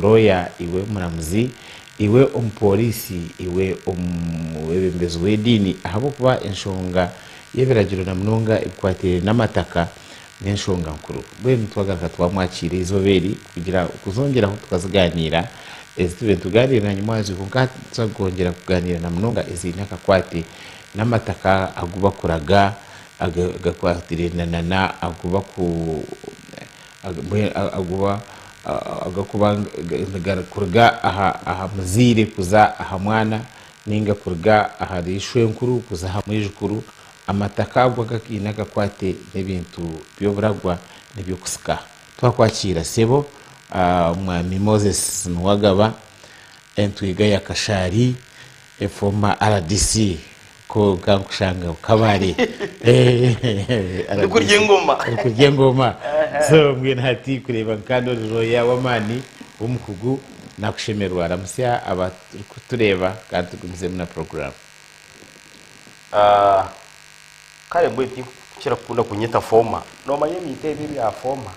Looya, iwe omuramuzi, iwe omupooriisi, iwe omwebembezi w'ediini ahabw'okuba enshonga y'ebiragiro na munonga ebikwatiraine n'amataka n'enshonga nkuru. Mbwenu twagaruka twamwakiira eizooba eri kugira kuzongyeraho tukazigaaniira ezi tubaire nitugaaniira na nyimwazyo kwonka hati nituza kwongyera kugaaniira na munonga eziine akakwate n'amataka agu bakuraga agakwatiraine na agu baku Agakuba kuruga aha muzaire kuza aha mwana ninga kuruga ahari ishwenkuru kuza aha mwijukuru, amataka ago againe akakwate n'ebintu by'oburagwa n'eby'okusika. Twakwakiira sebo Omwami Moses Nuwagaba, entwiga ya Kashari. Former RDC kwonka nkushanga Kabale. Ndikurya engoma. Orikurya engoma. So mbwenu hati kureeba kandi ori lawyer w'amaani w'omukugu nakushemererwa. Ramutsya abarikutureeba kandi tugumizemu na program. Kare mbwenu tinkukira kukunda kunyeta former. Nomanya ebintu ebi ebya former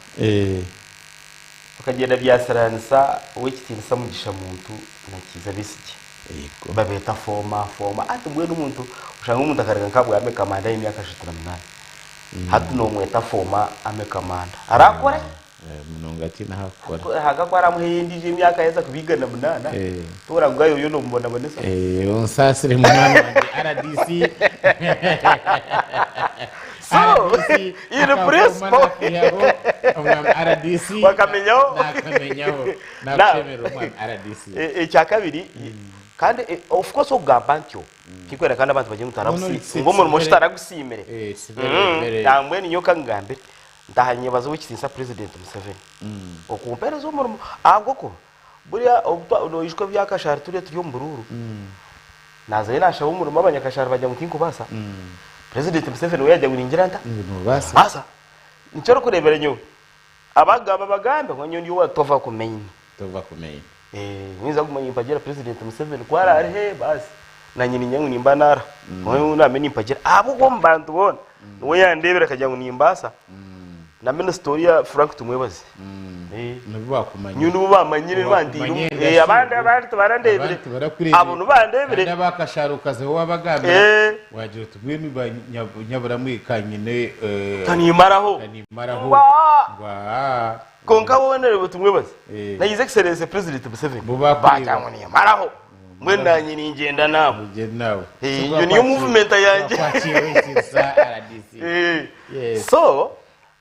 bikagyenda byasiraanisa ow'ekitiinisa Mugisha Muntu na Kiiza Besigye. Babeeta fooma fooma hati mbwenu omuntu oshanga omuntu akaruga nka bwa army commander aine emyaka 38 hati nomweta fooma army commander arakore? Munonga tihaine ahu akukora. Hanga ku aramuheyo endiijo emyaka yaaza kuba 108 toragugayo oriyo nomubonabonesa. Onsaasire munywani wangye RDC. So in principle RDC wakamenyaho. Nakamenyaho. Nakushemererwa omwami RDC. Ekyakabiri kandi of course okugamba ntyo tikwenda kandi abantu bagire ngu taragusiimire ngu omurimo shi taragusiimire. Nambwenu nyowe kangambire ntaaha nyebaza ow'ekitiinisa President Museveni okumpeereza omurimo ahabw'okuba buriya noijuka ebya Kashari turiyo turi omu buruuru naazayo naashaba omurimo abanyakashari bagira ngu tinkubaasa President Museveni we yaagira ngu ningira nta? Nimbaasa. Nikyo orikureebera nyowe Abagamba bagambe ngu nyowe ndi owa tova ku main. Tova ku main. Eeh nyinza kuguma nimpagira president Museveni ku ararihe baasi nanye niinyija ngu nimba naraho kwonka name nimpagira ahabw'okuba omu bantu boona niwe yandebire akagira ngu nimbaasa na minisita oriya Frank Tumwebaze eeh Nibo bakumanyire. nyowe nibo bamanyire Nibo banteire bakumanyire eeh industry. abandi abandi tibarandebire Abandi tibarakurebire. abo nibo bandebire. Kandi abakashara okaza wabagambira Eeh. wagira oti mbwenu ba nyabura mwe kanyine eh, Kanimaraho. Kanimaraho. Ngwa! Ngu aa. Kwonka boona reeba tumwebaze. Eh. Na His Excellency President Museveni. Bo bakureeba. Baagira ngu nimaraho. Mbwenu naanye ningyenda naabo. Ogyende naabo. Eh, iyo niyo movement yangye. Twakwakira ekitiinisa RDC. Eh. Yes. So,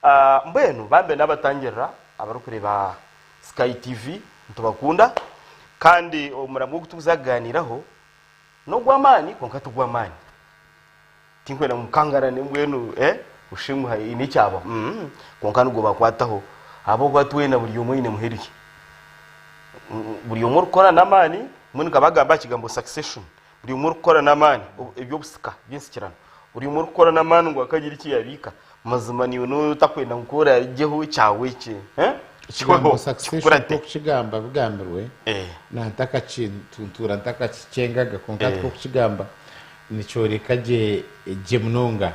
ah, mbwenu bambe n'abatangirira abarikureeba Sky TV nitubakunda kandi omuramwa ogu turikuza kugaaniiraho N'ogw'amaani kwonka ti gw'amaani. Tinkwenda ngu mukangarane mbwenu eh, oshushe ngu haine ekyabaho. Mm, kwonka nigubakwataho ahabw'okuba twena buri omwe aine muheru ye. Buri omwe orikukora n'amaani, mbwenu nkaba bagamba aha kigambo succession, buri omwe orikukora n'amaani, eby'obusika, eby'ensikirano, buri omwe orikukora n'amaani ngu akagira eki yaabiika, mazima naiwe nooba otakwenda ngu ku oraarugyeho ekyawe eki, eh, Ekigambo kihweho, succession kikukurate. nk'okukigamba bigambirwe Eh. na ntakakituura ntakakikyengaga kwonka Eh. nk'okukigamba nikyoreka gye gye munonga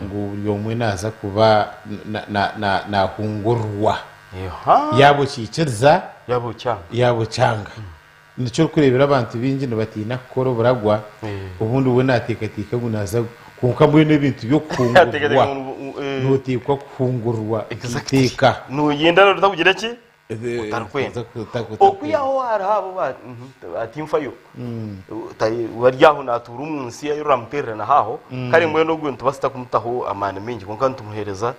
ngu buri omwe naaza kuba na- na- na- naahungurwa Eha. yaaba okiikiriza Yaaba okyanga. yaaba okyanga Nikyo orikureebera abantu baingi nibatiina kukora oburagwa, Eh. obundi we naateekateeka ngu naaza kwonka mbwenu ebintu by'okuhungurwa Ateekateeka ngu, eh. nooteekwa kuhungurwa Exactly. nk'eiteeka. Noyenda otakugira ki? Eh, Otarikwenda. ota- Okwihaho hariho abo ba- ati nfayo. Tai- Bari aho naatuura omu nsi ei oramuteerera na haaho. Kare mbwenu ogwo nitubaasa tutamutaho amaani maingi kwonka nitumuheereza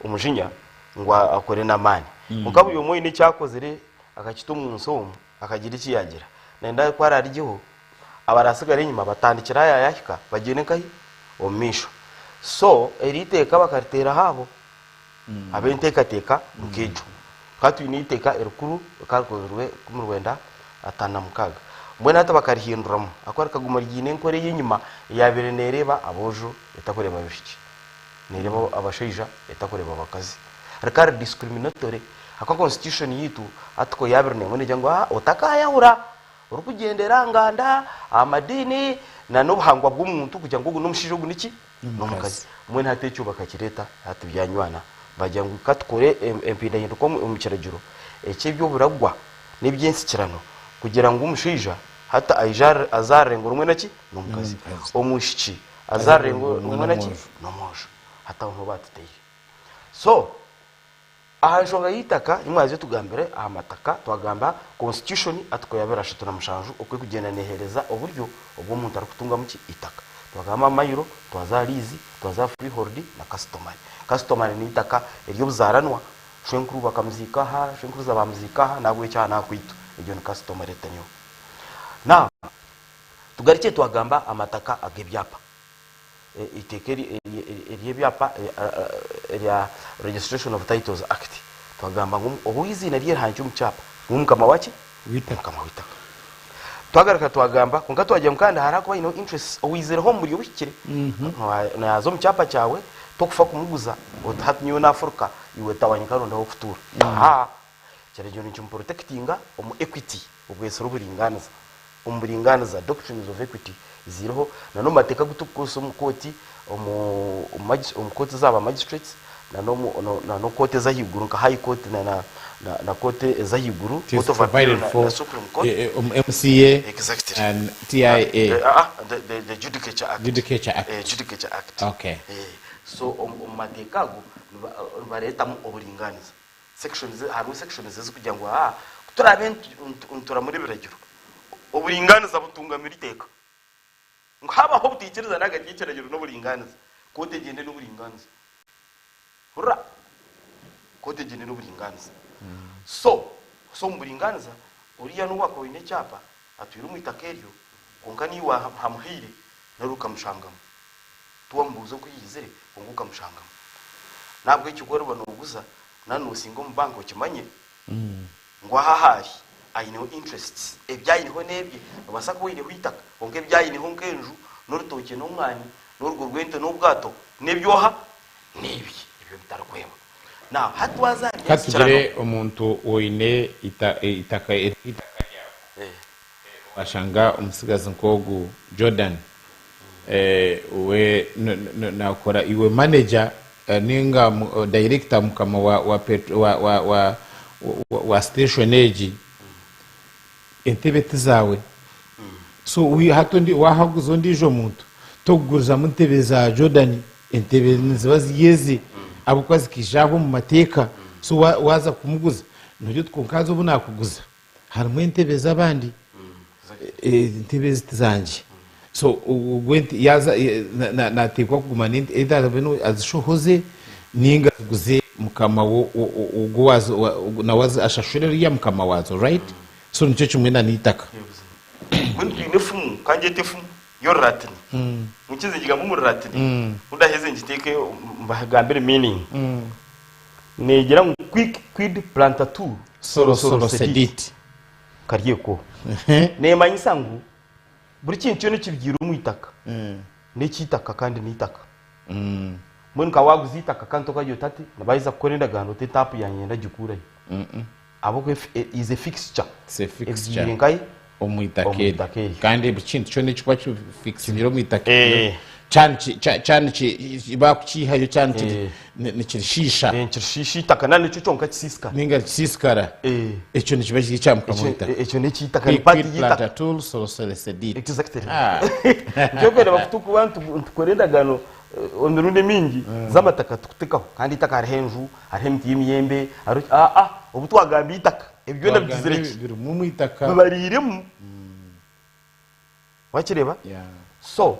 omujinya ngu akore n'amaani. Kwonka buri omwe oine eki akozire akakita omu nsi omu Akagira eki yaagira. Nayenda ku araarugyeho, abaraatsigare enyima batandikire aha yaahika bagyende nkahi? Omu maisho. So, eri iteeka bakariteeraho abo ab'enteekateeka nk'egyo. Tukaba twine eiteeka erikuru rikakozirwe rukumi rwenda ataano na mukaaga. Mbwenu hati bakarihinduramu ahabw'okuba rikaguma ryine enkora ey'enyima eyaabaire neereeba aboojo etakureeba abaishiki. Nereeba abashaija etakureeba abakazi. Rikaba riri discriminatory ahakuba constitution yaitu article ya abiri nemwe negira ngu otakayahura orikugyendera aha nganda, aha madiini na n'obuhangwa bw'omuntu kugira ngu ogu n'omushaija ogu niki? N'omukazi. Mbwenu hati ekyo bakakireeta hati byanywana bagira ngu katukore empindahinduka omu kiragiro eky'ebyoburagwa N'eby'ensikirano kugira ngu omushaija hati aije azaarire ngu rumwe naki? N'omukazi. Omwishiki azaarire ngu rumwe naki? N'omwojo. Hati aho niho baatutaire. So, aha nshonga y'eitaka, nimwaza tugambire aha mataka, twagamba Constitution Article ya 27 oku erikugyenda neeheereza oburyo obu omuntu arikutungamu ki? Eitaka. Twagamba aha mailo, twaza aha lease, twaza aha freehold na customary. Customary n'eitaka ery'obuzaaranwa, Shwenkuru bakamuziika aha, shwenkuruza baamuziika aha, n'ahabw'ekyo aha n'ahakwaitu. Egyo ni customary etariho. Now, tugarukye twagamba amataka ag'ebyapa. Eiteeka ery'ebyapa erya Registration of Titles Act, twagamba ngu ou eiziina rye rihandiikire omu kyapa niwe mukama waki? Mukama w'eitaka. Twagaruka twagamba, kwonka twagira ngu kandi hariho akuba aineho interests, owaizireho omu buryo buhikire, naaza omu kyapa kyawe, tokufa kumuguza oti hati nyowe nafuruka iwe tawanyika ronda ah'okutuura. Aa, ekiragiro nikimuprotectinga omu equity, obwesire oburingaaniza, omu buringaaniza, doctrines of equity ziriho na n'omu mateeka agu turikukozesa omu kooti, omu omu kooti za ba magistrates na n'omu na n'omu kooti ez'ahaiguru nka high court na na na kooti ez'ahaiguru, It is court of appeal provided na for na supreme court. omu MCA Exactly. and TIA. Ah, the Judicature Act. Judicature Act. Judicature Act. Okay. So omu mateeka ago nibareetamu oburingaaniza. Sections, hariho sections ezirikugira ngu aa ku turaabe nituramura ebiragiro, oburingaaniza butungamire eiteeka. Ngu haabaho obutaikirizana ahagati y'ekiragiro n'oburingaaniza, kooti egyende n'oburingaaniza. Hurira! Kooti egyende n'oburingaaniza. So, so omu buringaaniza, oriya n'obu akuba aine ekyapa, atwire omu itaka eryo, kwonka naiwe wahamuhaire, nari okamushangamu. Tiwamubuuza oku yaizire, kwonka okamushangamu. N'ahabw'ekyo ku oriba nooguza, nari noosinga omu banka okimanye ngu aha ahu ari aineho interests, ebi aineho n'ebye. Noobaasa kuba oineho eitaka, kwonka ebi aineho nk'enju, n'orutookye n'omwani, n'orugo rw'ente n'obwato, n'eby'oha? N'ebye. Ebyo bitarikwebwa. Now hati waaza aha Ka by'ensikirano. tugire omuntu oine eitaka eririho eitaka ryawe. Washanga omutsigazi nk'ogu Jordan we nakora iwe manager ninga director mukama wa station egi entebe tizawe so hati wahaguza ondiijo muntu tokugurizamu ntebe za Jordan entebe niziba ziri eze ahabw'okuba zikaija aho omu mateeka so waza kumuguza nogira oti kwonka haza obu nakuguza Harimu entebe z'abandi, entebe ezi tizangye. So ogwo ente yaaza nateekwa kuguma n'ente either abe azishohoze ninga aziguze mukama ogwo nawe ashashure oriya mukama waazo right? So nikyo kimwe na n'eitaka. Mbwenu twine efumu, ka ngyete efumu y'oruratini. Mukize ngigambe omu ruratini, ku ndaheze ngiteeke mbagambire meaning. Neegira ngu quic quid plantatur Solo solo sedit. Karyekwo. Neemanyisa ngu buri kintu kyona ekibyairwe omu itaka n'eky'eitaka kandi n'eitaka. Mbwenu nka waaguza eitaka kandi tokagira oti hati baaheza kukora endagaano oti etaapu yangye ndagikuurayo. Ahabw'okuba is a fixture. It's a fixture. Ebyaire nkahi? Omu itaka Omu eryo. itaka eryo. Kandi buri kintu kyona ekikuba kifikisingire omu itaka eryo, kyaba niki- kya- kyaba niki- baakukiihayo kyaba nikiri- ni- nikirishiisha Nikirishiisha eitaka nari nikyo kyonka kisiisikara. ninga nikisiisikara, ekyo nikiba kiri ekya mukama Ekyo w'eitaka. ekyo n'eky'eitaka ni Quick part quid y'eitaka. planta tul solo sole sedit. Exactly. Ah. Nikyo orikureeba ku turikuba nitukora endagaano emirundi emingi z'amataka tukutekaho kandi eitaka hariho enju, hariho emiti y'emiyembe, hariho ki, aa obu twagamba eitaka ebi byona Twagamba bigizire ebi ki? birimu omu itaka. Bibariiremu. Wakireeba? Yeah. So,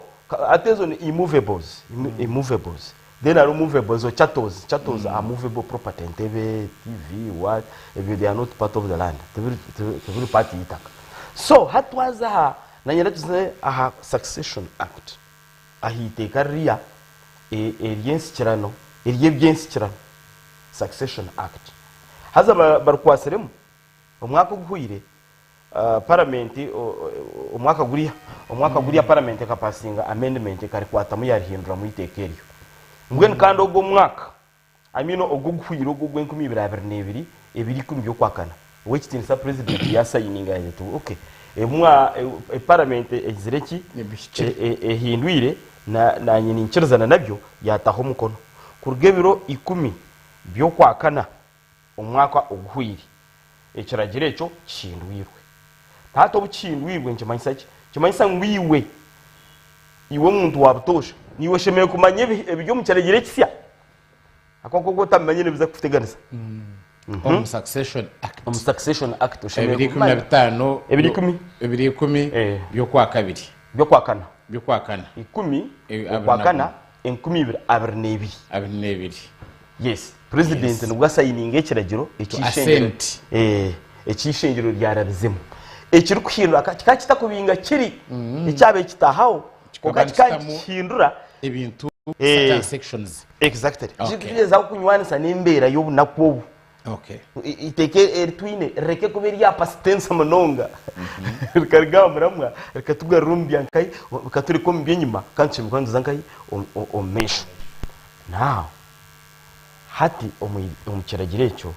hati ezo ni immovables, immovables. Then hariho movables or chattels, chattels are movable property, entebe, TV, what, ebyo they are not part of the land, tibiri, tibiri, tibiri part y'eitaka. So, hati twaza aha, nanye tuze aha Succession Act, aha iteeka ririya ery'ensikirano, ery'ebyensikirano, Succession Act. Haza barikwatsiremu, omwaka oguhweire, Paramenti omwaka guriya omwaka guriya paramenti ekapasinga amendment ekarikwatamu yarihinduramu eiteeka eryo. Mbwenu kandi ogwo omwaka I mean ogwo oguhweire ogwo ogw'enkumi ibiri abiri n'ebiri ebiro ikumi by'okwakana ow'ekitiinisa purezidenti yasayininga yagira ati okay ebimwa paramenti egizire ki ehindwire nanye ninkirizana nabyo yataho omukono. Kuruga ebiro ikumi by'okwakana omwaka oguhweire. Ekiragiro ekyo kihindwirwe. Hati obu kihindwirwe nikimanyisa ki? Nikimanyisa ngu iwe, iwe omuntu wa butoosha, niiwe oshemereire kumanya ebiri omu kiragiro ekisya. Ahabw'okuba oku otabimanyire nibiza kukuteganisa. Omu Succession Act. Omu Succession Act oshemereire Ebiri ikumi na kubimanya. bitaano Ebiri ikumi. Ebiri ikumi by'okwakabiri. By'okwakana. By'okwakana. Ikumi Okwakana 2022. Abiri n'ebiri. Yes, president nibwo asayininga ekiragiro eky'eishengyero assent. eky'eishengyero ryarabizemu ekirikuhindura kikaba kitakubinga kiri ekyabaire kitahaho kwonka Kikaba kikaba nikitamu nikihindura ebintu certain sections. Exactly. Okay. Kirikugyezaho kunywanisa n'embeera y'obunaku obu. Okay. Eiteeka eri twine rireke kuba erya past tense munonga rikaruga aha muramwa rikatugarura omu bya nkahi rikatureka omu by'enyima kandi tushemereire kuba nituza nkahi omu maisho. Now hati omu kiragiro ekyo,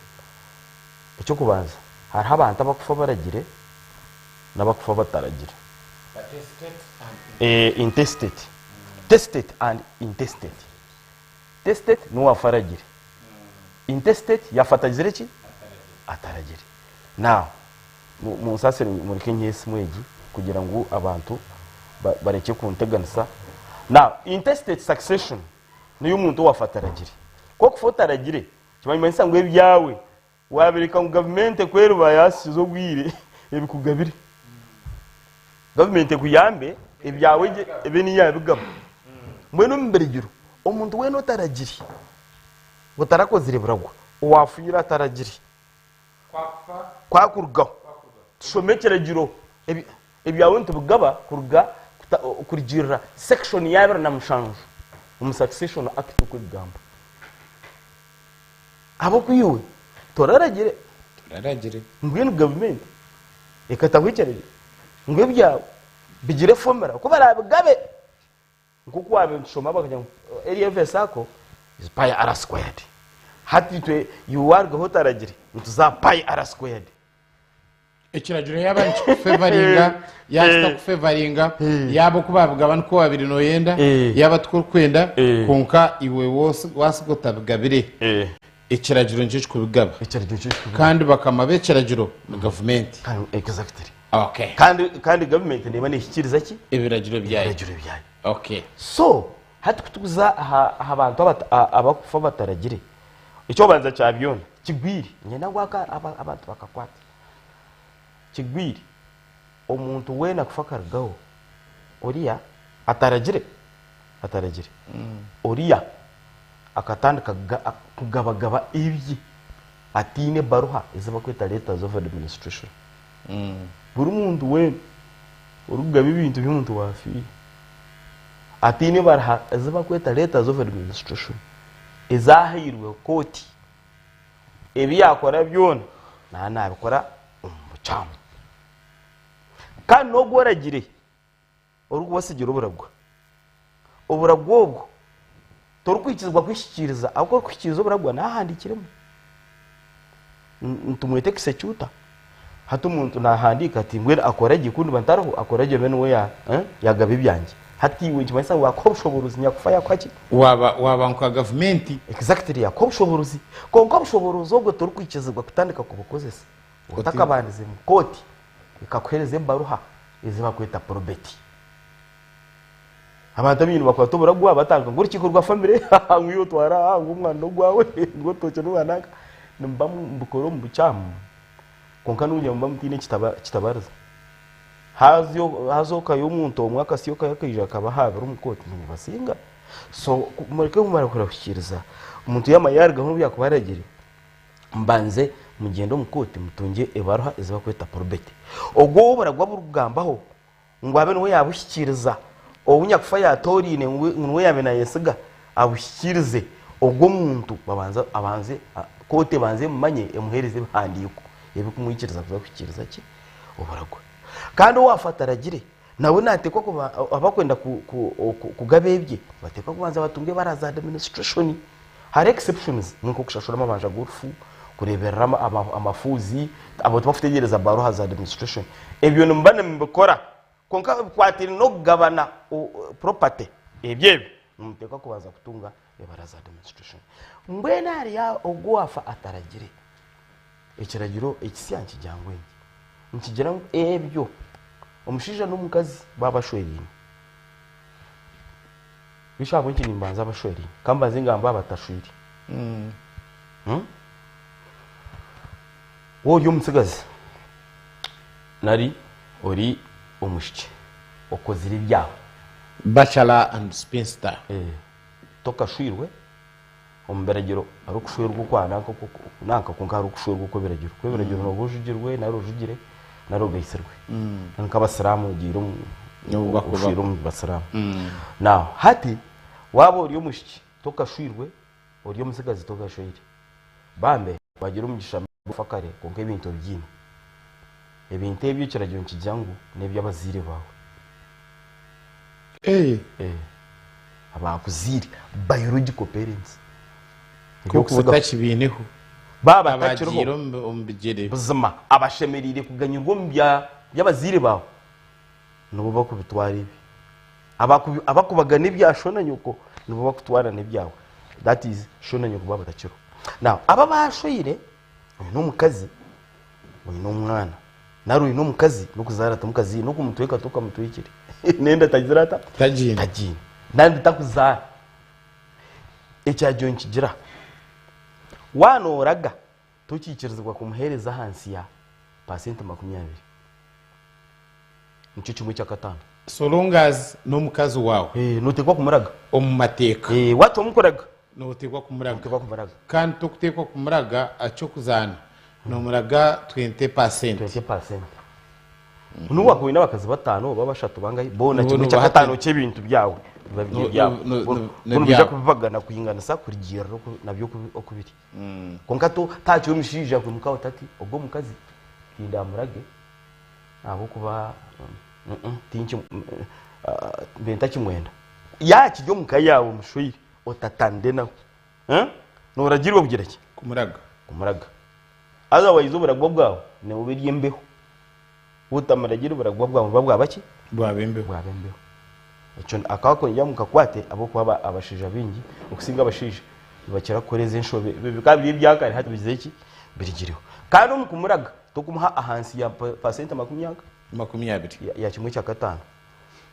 eky'okubanza hariho abantu abakufa baragire n'abakufa bataragire. Intestate, testate and intestate. Testate n'owaafa aragire. Intestate yaafa atagizire ki? Ataragire. Now, munsaasire mureke nyihe esimu egi kugira ngu abantu barekye kunteganisa. Now, intestate succession n'ey'omuntu owaafa ataragire. Ku okufa otaragire, nikimanyisa ngu ebyawe waabireka ngu gavumenti ku eriba yaasikize obwire ebikugabire. Gavumenti ekuyambe ebyawe gye ebe niyo yaabigaba. Mbwenu omu biragiro, omuntu weena otaragire, otarakozire buragwa, owaafiire ataragire, ku akurugaho, tushome ekiragiro, ebyawe nitubigaba kuruga kurugiirira section ya 27 omu Succession Act oku ekugamba. Ahabw'okuba iwe toraragire. Toraragire. Mbwenu gavumenti ekataho ekiragiro ngu ebyawe bigire fomura oku baraabigabe. Nk'oku waabaire nitushoma bakagira ngu area of a circle is pi r squared. Hati itwe iwe waarugaho otaragire nituza aha pi r squared. Ekiragiro yaaba nikikufevaringa, yaaba kitakufevaringa, yaaba oku baabigaba nikwo waabaire nooyenda, yaaba tikwo orikwenda, kwonka iwe waasiga otabigabire, ekiragiro nikyo kikubigaba. Ekiragiro nikyo kikubigaba. Kandi bakama b'ekiragiro ni gavumenti. Exactly. Okay. Kandi, kandi gavumenti neeba neehikiiriza ki? Ebiragiro byayo. Ebiragiro byayo. Okay. So, hati ku turikuza aha, aha bantu abata, abakufa bataragire, eky'okubanza kya byona, kigwire, niinyenda ngu aka, aba, abantu bakakwate. Kigwire, omuntu weena kufa akarugaho, oriya ataragire, ataragire, oriya akatandika kugabagaba ebye ataine baruha ezi barikweta letters of administration. Buri muntu weena orikugaba ebintu by'omuntu owaafiire ataine baruha ezi barikweta letters of administration ezaahairwe kooti, ebi yaakora byona naaba naabikora omu bukyamu. Kandi n'ogwo oragire orikubatsigira oburagwa, oburagwa obwo torikwikirizibwa kuhikiiriza ahabw'okuba orikuhikiiriza oburagwa naahandiikiremu. Nitumweta executor. Hati omuntu naahandiika ati mbwenu akore gye ku ndiba ntariho akore gye abe niwe yaagaba ebyangye. Hati iwe nikimanyisa ngu waakuha obushoboorozi nyakufa yaakuha ki? Waaba waaba nka gavumenti. Exactly yaakuha obushoboorozi. Kwonka obushoboorozi obwo torikwikirizibwa kutandika kubukozesa otakabandize mu kooti ekakuheereza ebaruha ezi barikweta probate. Abantu abaingi nibakwata oburagwa batandika ngu orukiiko rwa famire ngu iwe otware aha ngu omwana n'ogwawe ngu orutookye n'orwa nanka. Nimuba mubikora omu bukyamu kwonka n'okugira ngu muba mutaine kitabariza. Haza omuntu omwe akasyokayo akaija akabahabira omu kooti nimubasinga. So mureke kumara kurahukiiriza omuntu yaaba yaarugaho n'obu yaakuba aragire Mubanze mugyende omu kooti mutungye ebaruha ezi barikweta probate. Ogwo ou oburagwa burikugambaho ngu abe niwe yaabuhikiiriza, ou nyakufa yaatooraine ngu niwe yaabaire naayesiga abuhikiirize, ogwo omuntu babanze abanze kooti ebanze emumanye emuheereze ebihandiiko ebirikumwikiriza kuza kuhikiiriza ki? Oburagwa. Kandi owaafa ataragire, nawe naateekwa kuba abakwenda kugaba ebye nibateekwa kubanza batunge ebara za administration. Hariho exceptions nk'okushashura amabanja g'orufu, kureeberera amafuuzi, abo tibakutegyereza baruha za administration. Ebyo nimuba nimubikora kwonka ebikwatiraine n'okugabana property ebyo ebyo nimuteekwa kubanza kutunga ebara za administration. Mbwenu hariyo ogwo owaafa ataragire. Ekiragiro ekisya nikigira ngu enki? Nikigira ngu ebyo omushaija n'omukazi baaba bashweraine, beitu ahabw'enki nimbanza abashweraine? Ka mbanze ngambe abatashwire. Waaba ori omutsigazi nari ori omwishiki okozire ebyawe. Bachelor and spinster. Tokashwirwe. Omu biragiro hariho okushwerwa okwa nanka nanka kwonka hariho okushwerwa okw'ebiragiro. Okw'ebiragiro nooba ojugirwe nari ojugire nari ogaitsirwe. Nk'abasiraamu ogiire omu N'obu bakuba. oshweire omu basiraamu. Now hati waaba ori omwishiki tokashwirwe, ori omutsigazi tokashweire, bambe wagira omugisha ofa kare kwonka ebintu obiine. Ebintu ebyo ekiragiro nikigira ngu n'eby'abazaire baawe. Abaakuzaire, biological parents. Nk'oku otakibiineho. Baaba batakiriho. Abaagiire omu bigyere. Buzima abashemereire kuganyirwa omu by'abazaire baawe nibo bakubitwara ebi. Abakubagana ebya sho na nyoko nibo bakutwara n'ebyawe. That is sho na nyoko baaba batakiriho. Now abo abaashweire oine omukazi oine omwana nari oine omukazi n'okuzaara timukazaire n'okumutweka tokamutwekire n'enda tagira ata? Tagiine. Tagiine. Nandi takuzaara. Ekyagyo nikigira waaba nooraga tokiikirizibwa kumuheereza ahansi ya paasenti 20. Nikyo kimwe kyakataano. So long as n'omukazi waawe. Nooteekwa kumuraga. Omu mateeka. Waacwamu kuraga. Nooteekwa kumuraga. Nooteekwa kumuraga. Kandi tokuteekwa kumuraga aky'okuzaana. Noomuraga 20%. 20%. N'obu wakuba oine abakazi bataano oba bashatu bangahi, boona kimwe kyakataano ky'ebintu byawe biba biri ebyabo. Bo nibaija kubibagana kwinganisa kurugiirira oku nabyo oku biri. Kwonka to tahakire omushaija kwimuka oti ati ogwo omukazi tindamurage ahabw'okuba mbe ntakimwenda. Yaakiri omu ka yaawe omushweire otatandire nawe, nooragiirwa kugira ki? Kumuraga. Kumuraga. Otherwise oburagwa bwawe nibuba eri embeho. Waotamuragiire oburagwa bwawe nibuba bwaba ki? Bwaba embeho. Bwaba embeho. Ekyo akako ningira ngu nkakwate ahabw'okuba abashaija baingi okusinga abashaija nibakira kukora ezo enshobe. Ebyo bikaba biri ebya kare hati bigizire ki? Birigireho. Kandi omu kumuraga tokumuha ahansi ya pasenti makumi aga? 20. Ya kimwe kya kataano.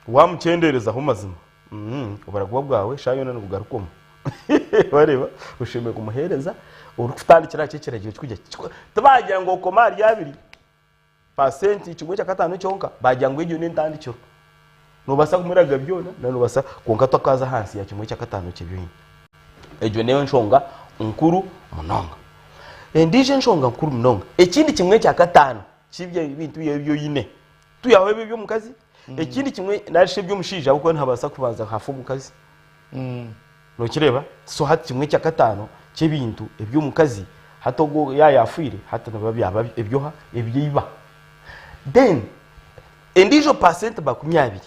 Wamukyenderezaho mazima oburagwa bwawe eshaaha yoona nibugaruka omu. Wareeba? Oshemereire kumuheereza orikutandikira aha ky'ekiragiro kikugira kiti. Tibagira ngu okome ahari abiri pasenti kimwe kya kataano kyonka, baagira ngu egyo n'entandikiro. Noobaasa kumuraga byona nari noobaasa kwonka tokaaza ahansi ya kimwe kya kataano ky'ebi oine. Egyo niyo nshonga nkuru munonga. Endiijo enshonga nkuru munonga, ekindi kimwe kya kataano ky'ebintu byawe ebi oine, twihaho ebyo eby'omukazi, ekindi kimwe nari shi eby'omushaija ahabw'okuba nihabaasa kubanza hafa omukazi. Nokireeba? So hati kimwe kyakataano ky'ebintu eby'omukazi hati ogwo yaaba yaafiire hati nibiba byaba eby'oha? Eby'eiba. Then endiijo paasenti 20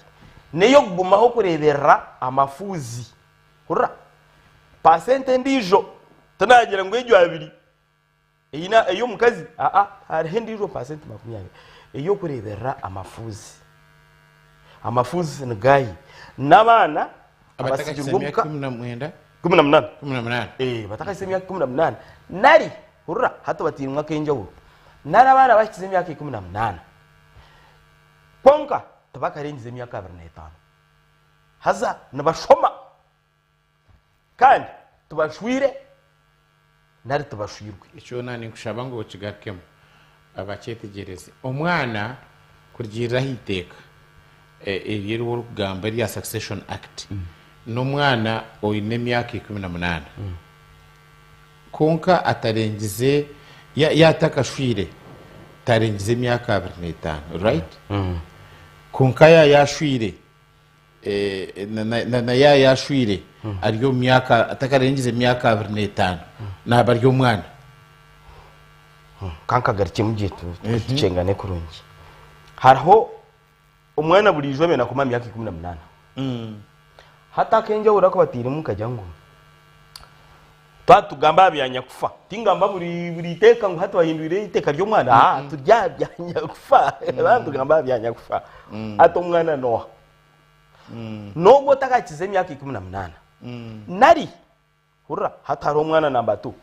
n'ey'okugumaho kureeberera amafuuzi. Hurira, paasenti endiijo tinaagira ngu egyo abiri Eine ey'omukazi? Aa, hariho endiijo paasenti 20 ey'okureeberera amafuuzi. Amafuuzi ni gaahi? N'abaana Abatakahitsya abatsigirwe emyaka omuka 19. 18. 18. Eh, batakahitsya emyaka 18 nari hurira hati batairemu ak'enjawulo nari abaana abahikize emyaka 18 kwonka tibakarengize emyaka 25 haza nibashoma. Kandi tibashwire nari tibashwirwe. Ekyo na ninkushaba ngu okigarukemu bakyetegyereze. Omwana kurugiirira aha iteeka eryo eri orikugamba erya Succession Act, n'omwana oine emyaka 18 kwonka atarengize, yaaba atakashwire tarengize emyaka 25, right? Kwonka yaaba yaashwire, na yaaba yaashwire ari omu myaka atakarengize emyaka 25 naaba ari omwana. Ka nkagarukyemu gye tukyengane kurungi. Hariho omwana buriijo abaire nakoma aha myaka 18. Hati ak'enjawulo aku batairemu nkagira ngu twaba nitugamba aha bya nyakufa, tingamba buri iteeka ngu hati bahindwire eiteeka ry'omwana, aa turi aha bya nyakufa, twaba nitugamba aha bya nyakufa. Hati omwana n'oha? N'ogwo otakakize emyaka 18 nari hurira hati hariho omwana namba tu,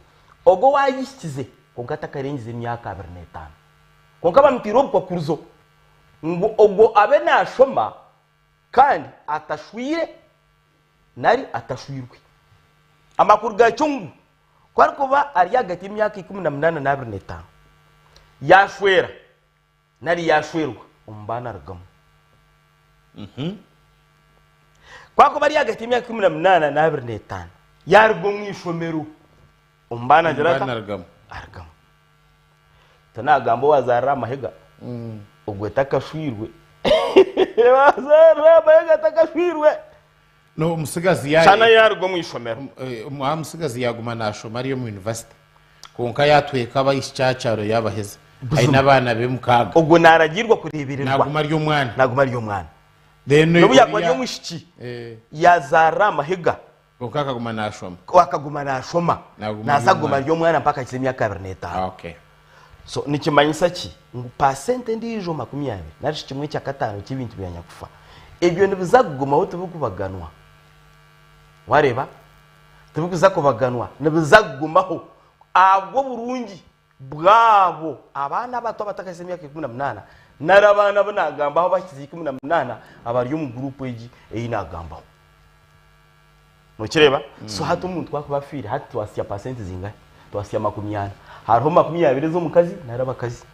ogwo owaagihikize. kwonka atakarengize emyaka 25. Kwonka bamutaire obukwakurizo ngu ogwo abe naashoma kandi atashwire nari atashwirwe. Amakuru gakyo ngu ku arikuba ari ahagati y'emyaka 18 na 25 yaashwera nari yaashwerwa omu baana arugamu. Ku arikuba ari ahagati y'emyaka 18 na 25 yaaruga omu ishomero omu baana agira ata? Arugamu. Arugamu. Tinagamba owazaarira aha mahega ogwo takashwirwe. Owazaarira aha mahega takashwirwe. No omutsigazi ya Shana yaaruga omu ishomero. Aha omutsigazi yaaguma naashoma ari omu yunivasite kwonka yaatweka abaishiki aha kyaro yaabaheza aine abaana be mukaaga. Ogwo naaragiirwa kureebererwa. Naaguma ari omwana. Naaguma ari omwana. Then N'obu yaakuba ari oriya omwishiki yaazaarira aha mahega. Kwonka akaguma naashoma. Akaguma naashoma. Naaguma Naaza ari kuguma omwana. ari omwana mpaka ahikize emyaka 25. Okay. So nikimanyisa ki? Ngu paasenti endiijo 20 nari shi kimwe kya kataano ky'ebintu bya nyakufa ebyo nibiza kugumaho tibikubaganwa. Waareeba? Tibikuza kubaganwa, nibiza kugumaho ahabw'oburungi bwabo abaana abato abatakahikize emyaka 18 nari abaana abu naagambaho abahikize 18 abari omu guruupu egi ei naagambaho. Nokireeba? So hati omuntu ku akuba afiire, hati twasya pasenti zingahi? Twasya 40. Hariho 20 ez'omukazi nari abakazi.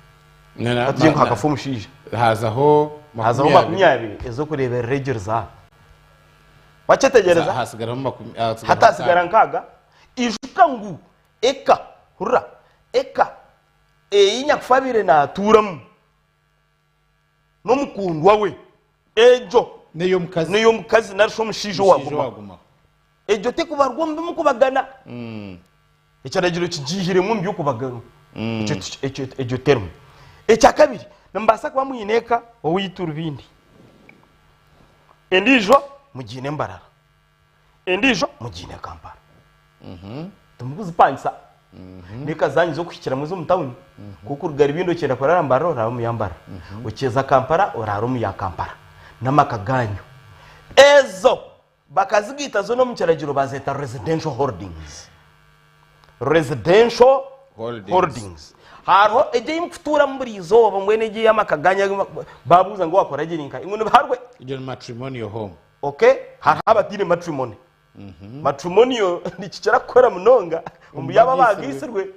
Na- Ka tugire ngu na- hakafa omushaija. Hazaho Hazaho 20 ez'okureeberera egyo rizaabo. Wakyetegyereza? Hasigaraho makumi hasigaraho Hati hasigara nkaaga. Ijuka ngu eka, hurira, eka ei nyakufa abaire naatuuramu n'omukundwa we, egyo N'ey'omukazi. n'ey'omukazi nari shi omushaija Omushaija owaagumaho. owaagumaho. Egyo tekubarwa omu bimukubagana. Ekiragiro kigiihiremu omu by'okubaganwa. Ekyo ti- ekyo egyo terimu. Ekyakabiri, nimubaasa kuba mwine eka owaitu Rubindi. Endiijo mugiine Mbarara. Endiijo mugiine Kampala. Timukuzipangisa. N'eka zaanyu z'okuhikiramu ez'omu tawuni. Ku orikuruga Rubindi okyenda kuraara Mbarara oraara omu ya Mbarara. Okyeza Kampala oraara omu ya Kampala. N'amaka gaanyu. Ezo bakazigaita zoona omu kiragiro bazeeta residential holdings. Residential Holdings. holdings. Hariho egyo ei mukutuuramu buri izooba mbwenu egyo ey'amaka gaanyu agu baabuuza ngu waakora gye ni nkahi? Ngu nibiharwe. Egyo ni matrimonial home. Ok hariho abataine matrimony. Matrimonial nikikira kukora munonga omu yaabo abagaitsirwe.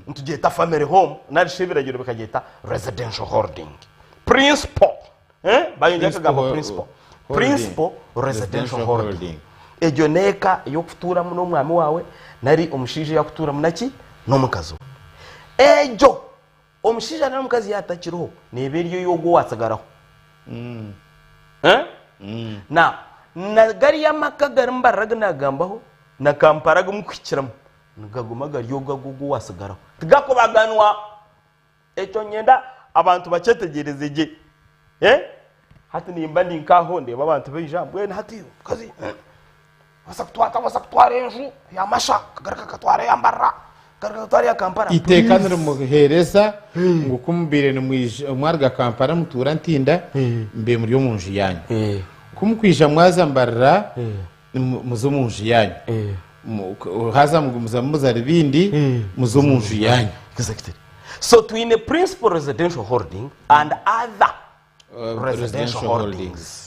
Nitugyeta family home nari shi ebiragiro bikagyeta residential holding. Principal eh bayongyera akagambo Principal principal. holding. Principal residential Residential holding. holding. Egyo n'eka ey'okutuuramu n'omwami waawe nari omushaija ou yakutuuramu naki n'omukazi we. Egyo Omushaija nari omukazi yaaba atakiriho, neeba eri ey'ogwo owaatsigaraho. Eh? Na, na gariya amaka agari Mbarara agu naagambaho, na Kampala agu mukuhikiramu, nigaguma gari ogwo ag'ogwo owaatsigaraho. Tigakubaganwa. Ekyo niinyenda abantu bakyetegyereze gye. Eh? Hati nimba ndi nk'aho ndeeba abantu baija, mbwenu hati omukazi, eh, Baasa kutwara akabaasa kutwara enju ya Masha akagaruka akatwara eya Mbarara akagaruka akatwara eya Kampala. Iteeka Please. nirimuheereza ngu ku mubaire nimwija mwaruga Kampala mutuura Ntinda mbe muri omu nju yaanyu. Ku mukwija mwaza Mbarara muze omu nju yaanyu. Haza mugumizamu muza Rubindi muze omu nju yaanyu. Exactly. So twine principal residential holding and other Residential Holdings.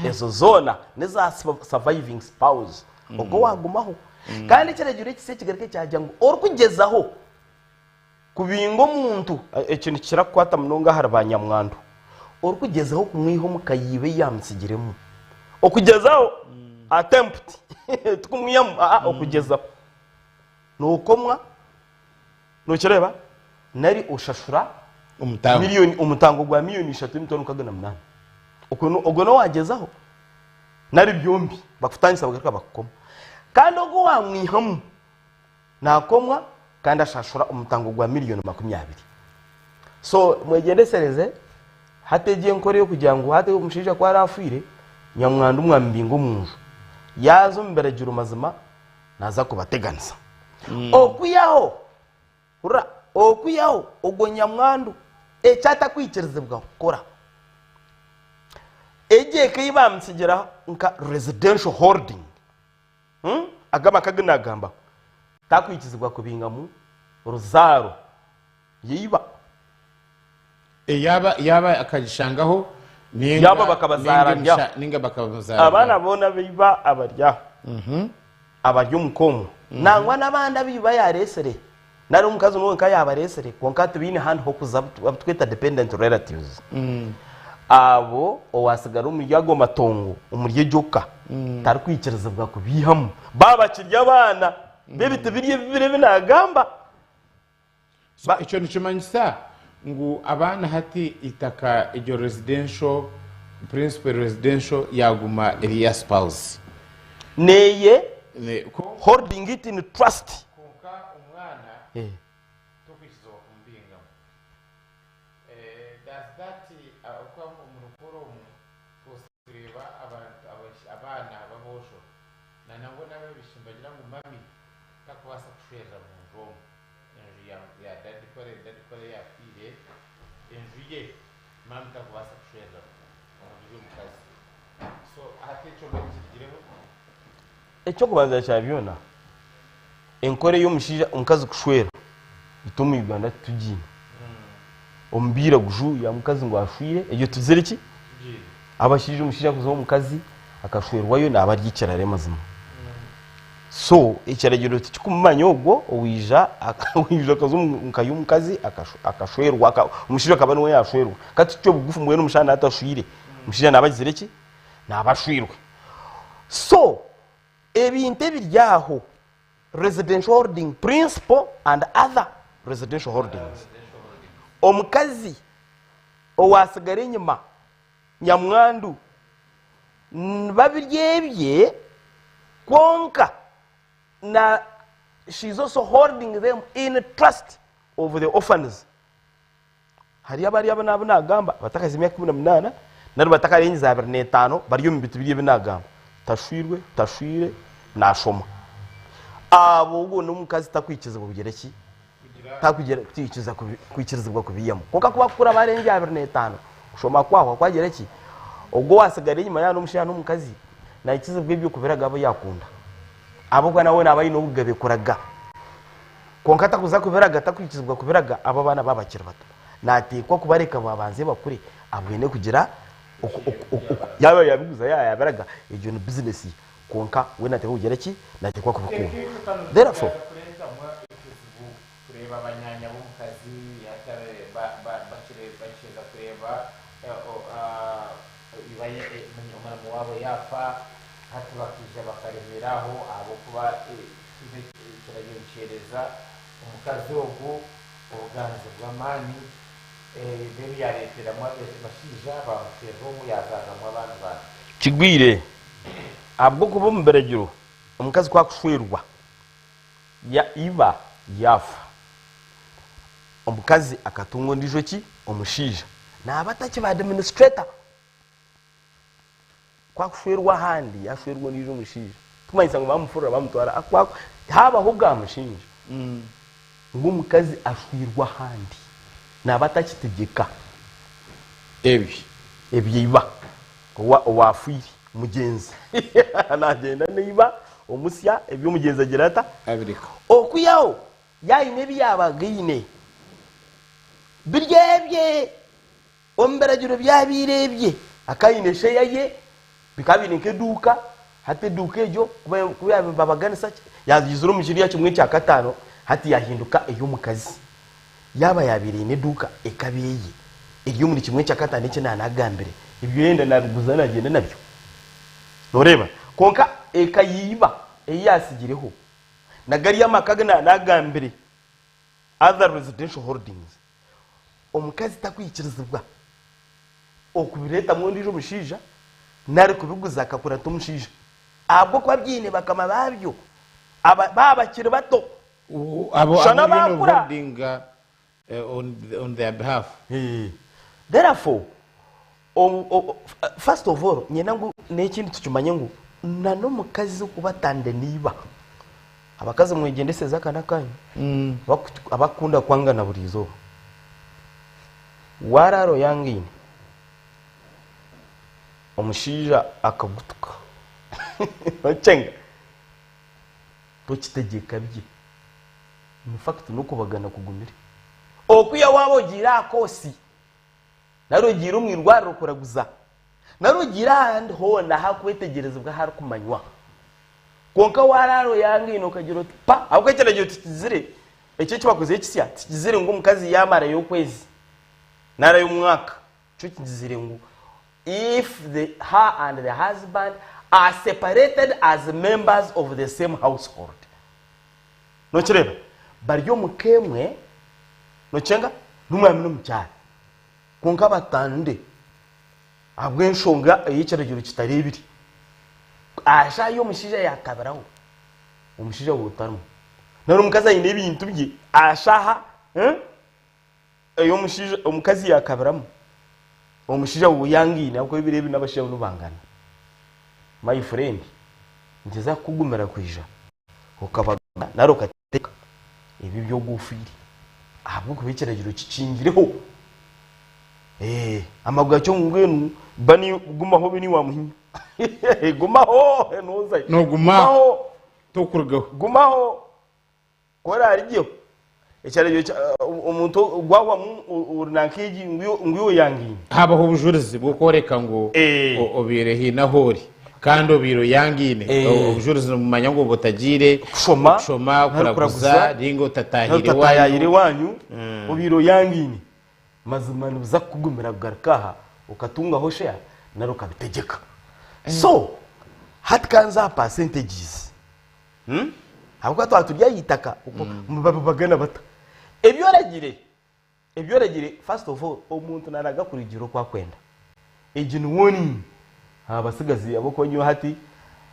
Ezo zoona n'eza surviving spouse, ogwo owaagumaho. Kandi ekiragiro ekisya kigaruka kyagira ngu orikugyezaho kubinga omuntu, ekyo nikikira kukwata munonga ahari banyamwandu, orikugyezaho kumwiha omu ka yiiba ei yaamutsigiremu, okugyezaho, attempt, tikumwihamu, aa okugyezaho, nookomwa. Nokireeba? Nari oshashura Omutango. million omutango gwa 3,608,000. Okwo no- ogwo n'owagyezaho nari byombi bakutangisa bagaruka bakukoma. Kandi ogwo owamwihamu nakomwa kandi ashashura omutango gwa 20,000,000. So mwegyendesereze hati egi enkora ey'okugira ngu hati omushaija ku araafiire nyamwandu mwamubinga omu nju yaaza omu biragiro mazima naaza kubateganisa. Okwihaho, hurira, okwihaho ogwo nyamwandu eki atakwikirizibwa kukora, egyo eka ei baamutsigira nka residential holding, hmm, ago amaka agu naagambaho, takwikizibwa kubingamu Ruzaaro yeiba. Yaaba yaaba akagishangaho ninga Yaaba bakabazaara ninga aryaho. emisha- ninga bakabazaara Abaana aryaho. boona beiba abaryaho. Abari omu ka omwo. Nangwa n'abandi abu iba yaareetsire nari omukazi omwe wenka yaabareetsire kwonka tibaine handi h'okuza abu turikweta dependent relatives. Abo owaatsigara omuri ago matongo omuri egyo ka tarikwikirizibwa kubiihamu. Baaba bakiri abaana b'ebiti biri ebibiri ebi naagamba. So, ekyo nikimanyisa ngu abaana hati eitaka eryo residential, principal residential yaguma eri eya spouse. Neye Ne- kwonka holding it in trust. kwonka omwana Eh. tokwikirizibwa kumubingamu. Eh, does that, uh, okuba omu rukoro omu, Tureeba abantu abaana b'aboojo na nangwa n'ab'abaishiki nibagira ngu mummy takubaasa kushwerera muntu omwe. Enju ya ya daddy ku daddy ku araabe yaafiire, enju ye mummy takubaasa kushwerera ondiijo omukazi. So hati ekyo mbwenu kirugireho? Eky'okubanza kya byona, enkora ey'omushaija omukazi kushwera itwe omu Uganda titugiine. Omu bairaguju ya mukazi ngu ashwire, egyo tugizire ki? Abashaija omushaija kuza omukazi akashwerwayo naaba ari ekirara amazima. So ekiragiro tikikumumanya ogwo owaija owaija akaza omu ka y'omukazi akashwerwa omushaija akaba niwe yaashwerwa. Ka tucwe bugufu mbwenu omushaija naaba atashwire, omushaija naaba agizire ki? Naaba ashwirwe. So ebintu ebiri aho Residential Holding Principle and Other Residential Holdings. Omukazi owaasigara enyima nyamwandu nibiba biri ebye kwonka na she is also holding them in trust of the orphans. Hariyo abari abo abu naagamba abatakahize emyaka 18 nari batakarengize 25 bari omu bintu biri ebi naagamba. Tashwirwe, tashwire, naashoma. Abo ogwo n'omukazi takwikirizibwa kugira ki? Takugira kwikirizibwa kwikirizibwa kubiihamu. Kwonka ku akukura aba arengire 25, kushoma kwahwa kwagira ki? Ogwo owaatsigara enyima yaaba n'omushaija n'omukazi naikirizibwa ebyo kubiraga abu yaakunda. Ahabw'okuba nawe naaba aine obugabe kuraga. Kwonka atakuza kubiraga, takwikizibwa kubiraga abo abaana baaba bakiri bato. Naateekwa kubareka babanze bakure abwene kugira yaaba yabiguza yaaba yabiraga egyo ni bizinesi ye. Kwonka we naateekwa kugira ki? Naateekwa kubikuuma. Therefore. Kureetamu ekizibu kureeba banyaanya b'omukazi bakiheza kureeba iba omuramu waabo yaafa hati bakaija bakaremera aho ahabw'okuba Kiine ekiragiro nikiheereza omukazi ogu obuganzi bw'amaani then yareeteramu abashaija baamusherura omu yaazaariramu abandi baana. Kigwire ahabw'okuba omu biragiro omukazi ku akushwerwa iba yaafa, omukazi akatunga ondiijo ki? Omushaija naaba atakiba administrator. Ku akushwerwa ahandi, yashwerwa ondiijo omushaija, tikumanyisa ngu bamufurira bamutwara haabaho obwamushinja ngu omukazi ashwirwe ahandi, naaba atakitegyeka Ebi. Ebya iba owaafiire mugyenzi. Naagyenda na iba omusya, eby'omugyenzi agira ata? Abireka. Okwihaho yaaba aine ebi yaabagaine biri ebye. Omu biragiro byabaire ebye, akaba aine sheya ye, bikaba biine nk'eduuka, hati eduuka egyo ku yaabaire nibabaganisa yaagizire omu kiriya kimwe kya kataano, hati yaahinduka ey'omukazi. Yaaba yaabaire aine eduuka ekaba eye, eri omuri kimwe kya kataano eki naanagambire, ebyo yenda naabiguza naagyenda nabyo. Nooreeba? Kwonka eka ya iba ei yaatsigireho, na gariya amaka agu naanagambire, other residential holdings, Omukazi takwikirizibwa okubireetamu ondiijo mushaija nari kubiguza akakurata omushaija ahabw'okuba biine bakama baabyo baaba bakiri bato. Abo Shana abu oriyo baakura. noholdinga on their behalf. Therefore, first of all nyenda ngu n'ekindi tukimanye ngu na n'omukazi okuba atandire na iba, abakazi mwegyendeseze aka n'akanyu, abakukunda kwangana buri izooba, waaraara oyangaine, omushaija akagutuka okyenga, tokitegyeka bye. In fact n'okubagana kugumire. Okwiha waaba ogiire aha koosi nari ogiire omu irwariro kuraguza nari ogiire ahandi hoona ahakwetegyerezibwa aharikumanywa kwonka waaraara oyangaine okagira oti pa ahabw'okuba ekiragiro tikizire ekyo eki bakozire kisya tikizire ngu omukazi yaamarayo okwezi nari omwaka kyo kigizire ngu if the her and the husband are separated as members of the same household. Nokireeba? Bari omu ka emwe, nokyenga, n'omwami n'omukyara. Kwonka batanire ahabw'enshonga ei ekiragiro kitareebire. Aha shaaha ei omushaija yaakabiraho, omushaija waaba otarimu. Nari omukazi aine ebintu bye, aha shaaha ei omushaija omukazi yaakabiramu, omushaija waaba oyangaine ahabw'okuba ebiro ebi n'abashaija bo nibangana. My friend, nikiza kukugumira kwija. Okabagana nari okateeka ebi by'ogwo ofiire ahabw'okuba ekiragiro kikingireho. Amaguru gakyo ngu mbwenu ba ni gumaho be ni wamuhinya. Gumaho nozayo. Noguma. Gumaho. Tokurugaho. Gumaho. Ku oraarigyeho ekiragiro kya omuntu gwahwamu ori nanka egi ngu iwe oyangaine. Habaho obujurizi bw'okworeka ngu obaire haine ahu ori kandi obaire oyangaine. Obujurizi nibumanya ngu oba otagiire Kushoma, kushoma, nari kuraguza, kuraguza, nainga nari otatahire otataayaayire iwanyu. iwanyu, obaire oyangaine. Mazima nibiza kukugumira kugaruka aha okatungaho share nari okabitegyeka. So, hati ka nze aha percentages. Ahabw'okuba twaba turi aha itaka nibabibagana bata? Ebi oragire, ebi oragire first of all omuntu naraga kurugiirira oku akwenda. Egi ni warning aha batsigazi ahabw'okuba nyowe hati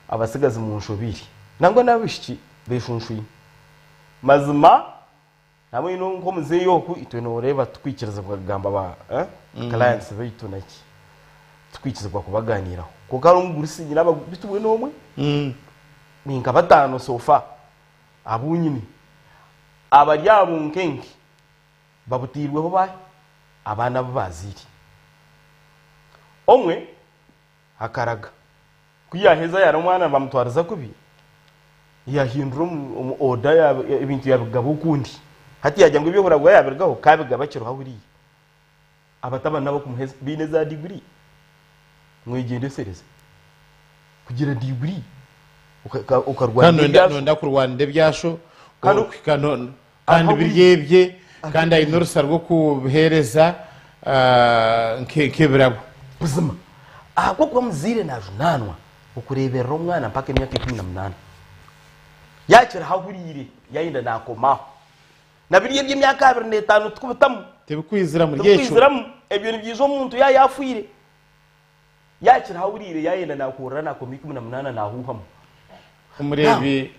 abatsigazi munshobeire. Nangwa n'abaishiki beshunswine. Mazima nabwo nk'omuzeeyi oku itwe nooreeba tikwikirizibwa kugamba ba clients baitu naki, tikwikirizibwa kubaganiiraho. Kwonka hariho omugurusi nyine beitu mbwenu omwe. Ni nka bataano so far abu nyine abari aha bunkenke babutairweho baahi? Abaana abu baazaire. Omwe akaraga ku yaaheza yaara omwana bamutwariza kubi yaahindura omu order ebintu yaabigaba okundi. Hati yaagira ngu eby'oburagwa yaabirugaho kaabigaba akiriho ahuriire. Abatabani n'abokumuheza baine za diguri mwegyendesereze kugira diguri okarwanira ebyasho. Nonda kurwanira ebyasho kandi biri ebye kandi aine orusa rw'okubiheereza nk'ebirabo. Buzima ahabw'okuba omuzaire najunaanwa okureeberera omwana mpaka emyaka 18 yaakira ahu ahuriire yayenda naakoma aho. Na biriya eby'emyaka 25 tikubitamu. Tibikwizira muri ekyo. Tibikwiziramu. Ebyo nibyija omuntu yaaba yaafiire. Yaakira ahuriire yaayenda naakurura naakoma 18 naahuuhamu. Omureebi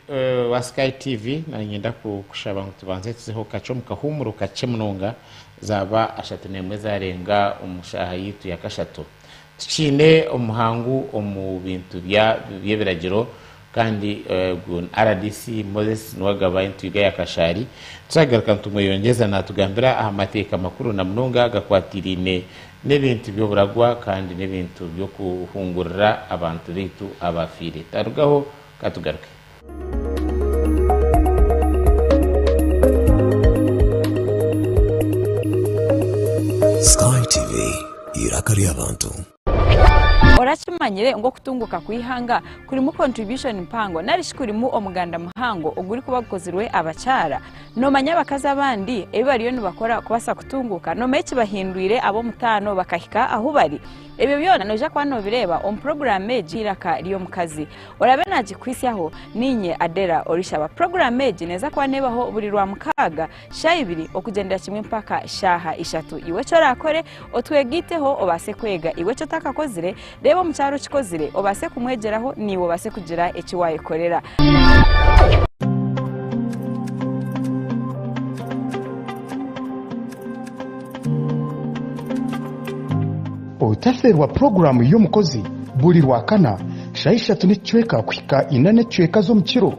wa Sky TV, nanyenda kukushaba ngu tubanze tuzeho kakye omu kahuumuro kakye munonga, zaaba 31 zaarenga omu shaaha yaitu ya kashatu. Tukiine omuhangu omu bintu by'ebiragiro Kandi ogu ni rdc Moses Nuwagaba entwiga ya Kashari. Tuzagaruka nitumweyongyeza natugambira aha mateeka makuru na munonga agakwatiraine n'ebintu by'oburagwa kandi n'ebintu by'okuhungurira abantu baitu abafiire. Tarugaho katugaruke. Sky TV, eiraka ry'abantu. Orakimanyire ngu okutunguka kw'eihanga kurimu contribution mpango nari shi kurimu omuganda muhango ogurikuba gukozirwe abakyara? Nomanya abakazi abandi ebi bariyo nibakora kubaasa kutunguka? Nomanya ekibahindwire ab'omutaano bakahika ahu bari? Ebyo byona noija kuba nobireeba omu puroguraamu egi Eiraka ry'Omukazi. Oraabe naagikuhitsyaho, niinye Adela Orishaba. Puroguraamu egi neeza kuba neebaho buri Rwamukaaga shaaha ibiri okugyendera kimwe mpaka shaaha ishatu. Iwe eki oraakore, otwegaiteho obaase kwega. Iwe eki otakakozire, reeba omukyara okikozire obaase kumwegyeraho naiwe obaase kugira eki waayekorera. Otafeerwa puroguraamu y'omukozi buri Rwakana shaaha ishatu n'ekicweka kuhika ina n'ekicweka z'omu kiro.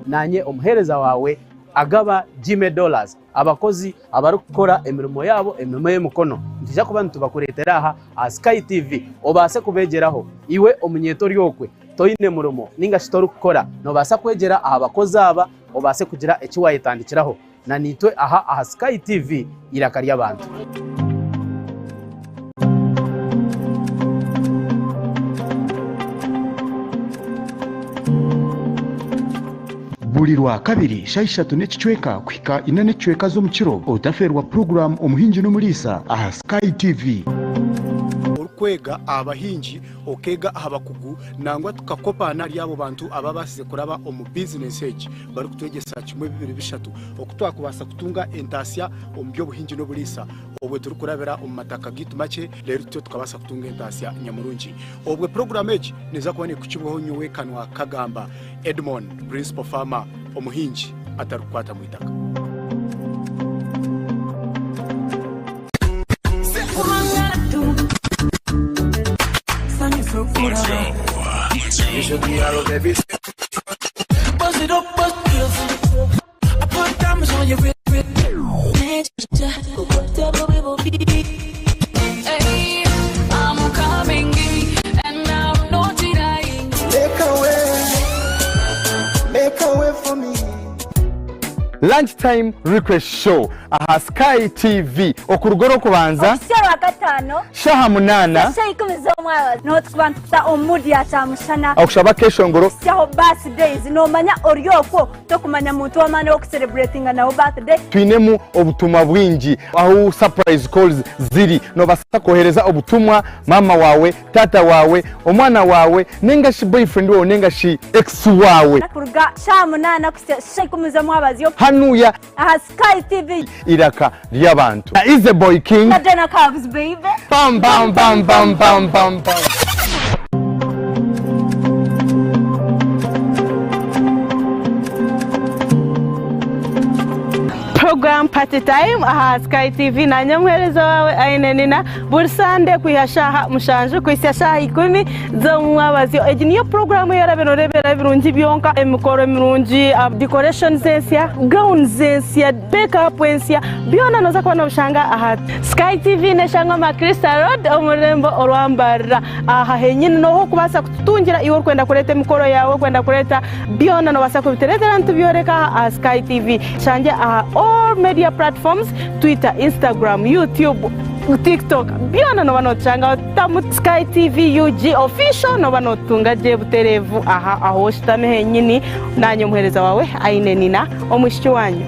Naanye omuheereza waawe agaba Jimmy Dollars, abakozi abarikukora emirimo yaabo emirimo y'emikono. Nitwija kuba nitubakureetera aha aha Sky TV obaase kubeegyeraho. Iwe omunyeeto ori okwe, Toine murimo ninga shi torikukora, nobaasa kwegyera aha bakozi aba obaase kugira eki waayetandikiraho. Na naitwe aha aha Sky TV Eiraka ry'Abantu. Buri Rwakabiri shaaha ishatu n'ekicweka kuhika ina n'ekicweka z'omukiro, otafeerwa puroguraamu Omuhingi n'Omuriisa aha Sky TV. Orikwega aha bahingi, okeega aha bakugu nangwa tukakopaana ahari abo bantu ababaasize kuraba omu bizinesi egi barikutwegyesa kimwe bibiri bishatu oku twakubaasa kutunga entaasya omu by'obuhingi n'oburiisa obwe turikurabira omu mataka gaitu makye reero tutyo tukabaasa kutunga entaasya nyamurungi. Obwe puroguraamu egi neeza kuba neekukibwaho nyowe Kanwa Kagamba Edmond, Principal Farmer, omuhingi atarikukwata mu itaka. Lunch time request show aha Sky TV okuruga orwokubanza Okuhitsya Orwakataano shaha munana shaaha ikumi z'omwabazyo niho turikuba nitukuta omu mood ya kyamushana okushaba akeshongoro kuhitsyaho birthdays nomanya ori okwo tokumanya muntu w'amaani ow'okucelebratinga nawe birthday. Twinemu obutumwa bwingi ahu surprise calls ziri nobasa kohereza obutumwa mama wawe, taata wawe, omwana wawe nenga shi boyfriend wawe nenga shi ex wawe. Kuruga shaaha munana kuhitsya shaaha ikumi z'omwabazyo. Hanuya. Aha Sky TV. Iraka ry'abantu. Na Easy Boy King. Na Dana Cubs baby. Bam bam bam bam bam bam bam. Program Party Time aha Sky TV nanye omuheereza waawe Aine Nina buri Sande kwiha shaaha mushanju kuhitsya shaaha ikumi z'omwabazyo. Egi niyo puroguraamu ei oraabe nooreebera ebirungi byonka, emikoro mirungi, decorations ensya, gowns ensya, make up ensya, byona nooza kuba noobishanga aha Sky TV n'eshangwa aha Crystal Road omu rurembo orwa Mbarara. Aha henyini nooha orikubaasa kututungira iwe orikwenda kureeta emikoro yaawe, orikwenda kureeta byona noobaasa kubitureetera nitubyoreka aha Sky TV. Tushangye aha all media platforms, Twitter, Instagram, YouTube, TikTok, byona nooba nootushangaho. Tamu Sky TV UG Official nooba nootutunga gye butereevu aha ahu oshutami henyini. Naanye omuheereza waawe Aine Nina, omwishiki waanyu.